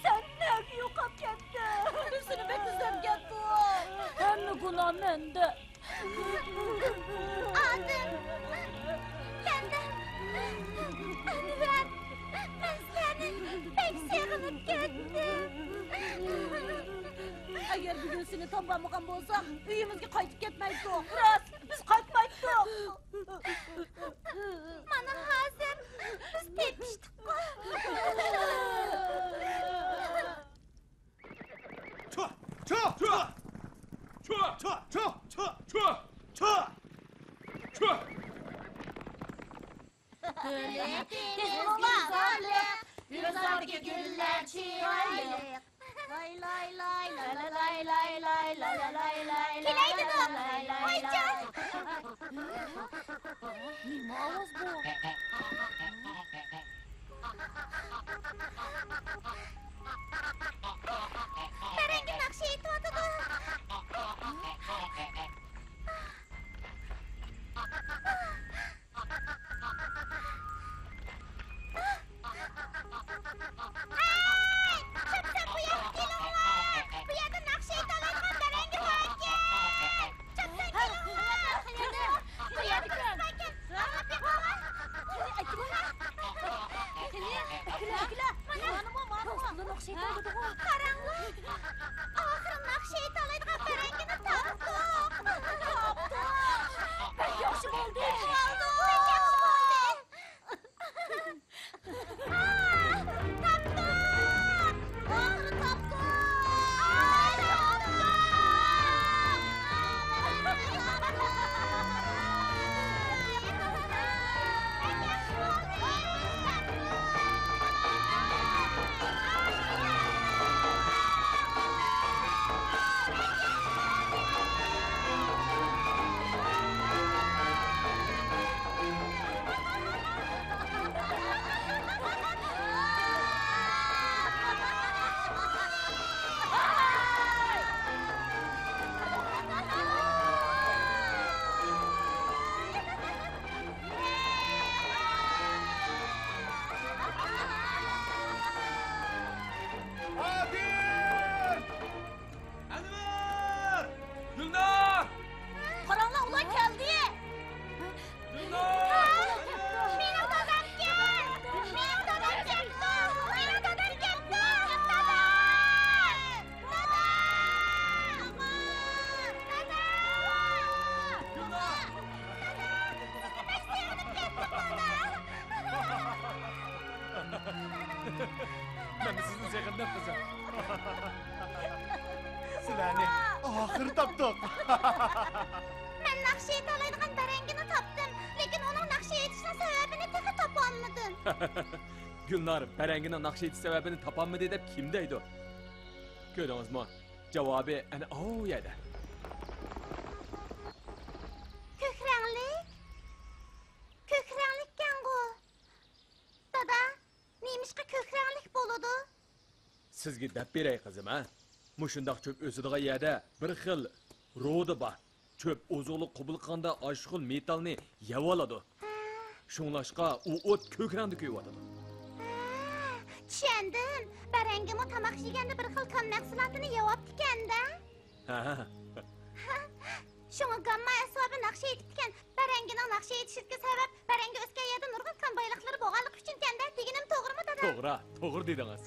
سەن نەگە يوقاپ كەتتىڭ؟ بىز سېنى بەك ئىزدەپ كەتتۇق. ھەممە گۇناھ مەندە. ئادىل، مەندە. ئەنۋەر، مەن سىلەرنى بەك سېغىنىپ كەتتىم. ئەگەر بۈگۈن سېنى تاپالمىغان بولساق، ئۆيىمىزگە قايتىپ كەتمەيتتۇق. راست، بىز قايتمايتتۇق. مانا ھازىر بىز تېپىشتۇققۇ. چۇ، چۇ، چۇ. چۇ، چۇ، چۇ. گۈللەر تېز گۈزەللىك، گۈلزاردىكى گۈللەر چىرايلىق. لاي، لاي، لاي، لا، لا، لاي، لاي، لاي، لا، لا، لاي، لاي، لاي، كېلەي دېدۇق. لاي، لاي، ۋايجان! لاي. نېمە ئاۋاز بۇ؟ بەرەڭگە ناخشا ئېيتىۋاتىدۇ. ھەي، چاپسان بۇ ياققا كېلىڭلار! بۇ يەردە ناخشا ئېيتالايدىغان بەرەڭگە باركەن! چاپسان كېلىڭلار! بۇ يەردە كىم باركەن؟ ئاڭلاپ بېقىڭلار! قېنى، ئەكېلە، ئەكېلە! مانا، مانا، مانا! قاراڭلار! ئاخىرى ناخشا ئېيتالايدىغان بەرەڭگىنى تاپتۇق! قىزىم. سىلەرنى ئاخىرى تاپتۇق. مەن ناخشا ئېيتالايدىغان بەرەڭگىنى تاپتىم، لېكىن ئۇنىڭ ناخشا ئېيتىشنىڭ سەۋەبىنى تېخى تاپالمىدىم. گۈلنار بەرەڭگىنىڭ ناخشا ئېيتىش سەۋەبىنى تاپالمىدى دەپ كىم دەيدۇ؟ كۆردىڭىزمۇ؟ جاۋابى ئەنە ئاۋۇ يەردە. كۆك رەڭلىك؟ كۆك رەڭلىككەنغۇ؟ دادا، نېمىشقا كۆك رەڭلىك بولىدۇ؟ سىزگە دەپ بېرەي، قىزىم، ھە؟ مۇشۇنداق چۆپ ئۆسىدىغان يەردە بىر خىل رۇدا بار. چۆپ ئوزۇقلۇق قوبۇل قىلغاندا ئاشۇ خىل مېتالنى يەۋالىدۇ. ھە. شۇڭلاشقا ئۇ ئوت كۆك رەڭدە كۆيۈۋاتىدۇ. ھە، چۈشەندىم. بەرەڭگىمۇ تاماق يېگەندە بىر خىل كان مەھسۇلاتىنى يەۋاپتىكەن-دە. ھە. شۇڭا گامما ئەسۋابى ناخشا ئېيتىپتىكەن. بەرەڭگىنىڭ ناخشا ئېيتىشىدىكى سەۋەب بەرەڭگى ئۆسكەن يەردە نۇرغۇن كان بايلىقلىرى بولغانلىقى ئۈچۈنكەن-دە، دېگىنىم توغرىمۇ، دادا؟ توغرا، توغرا دېدىڭىز.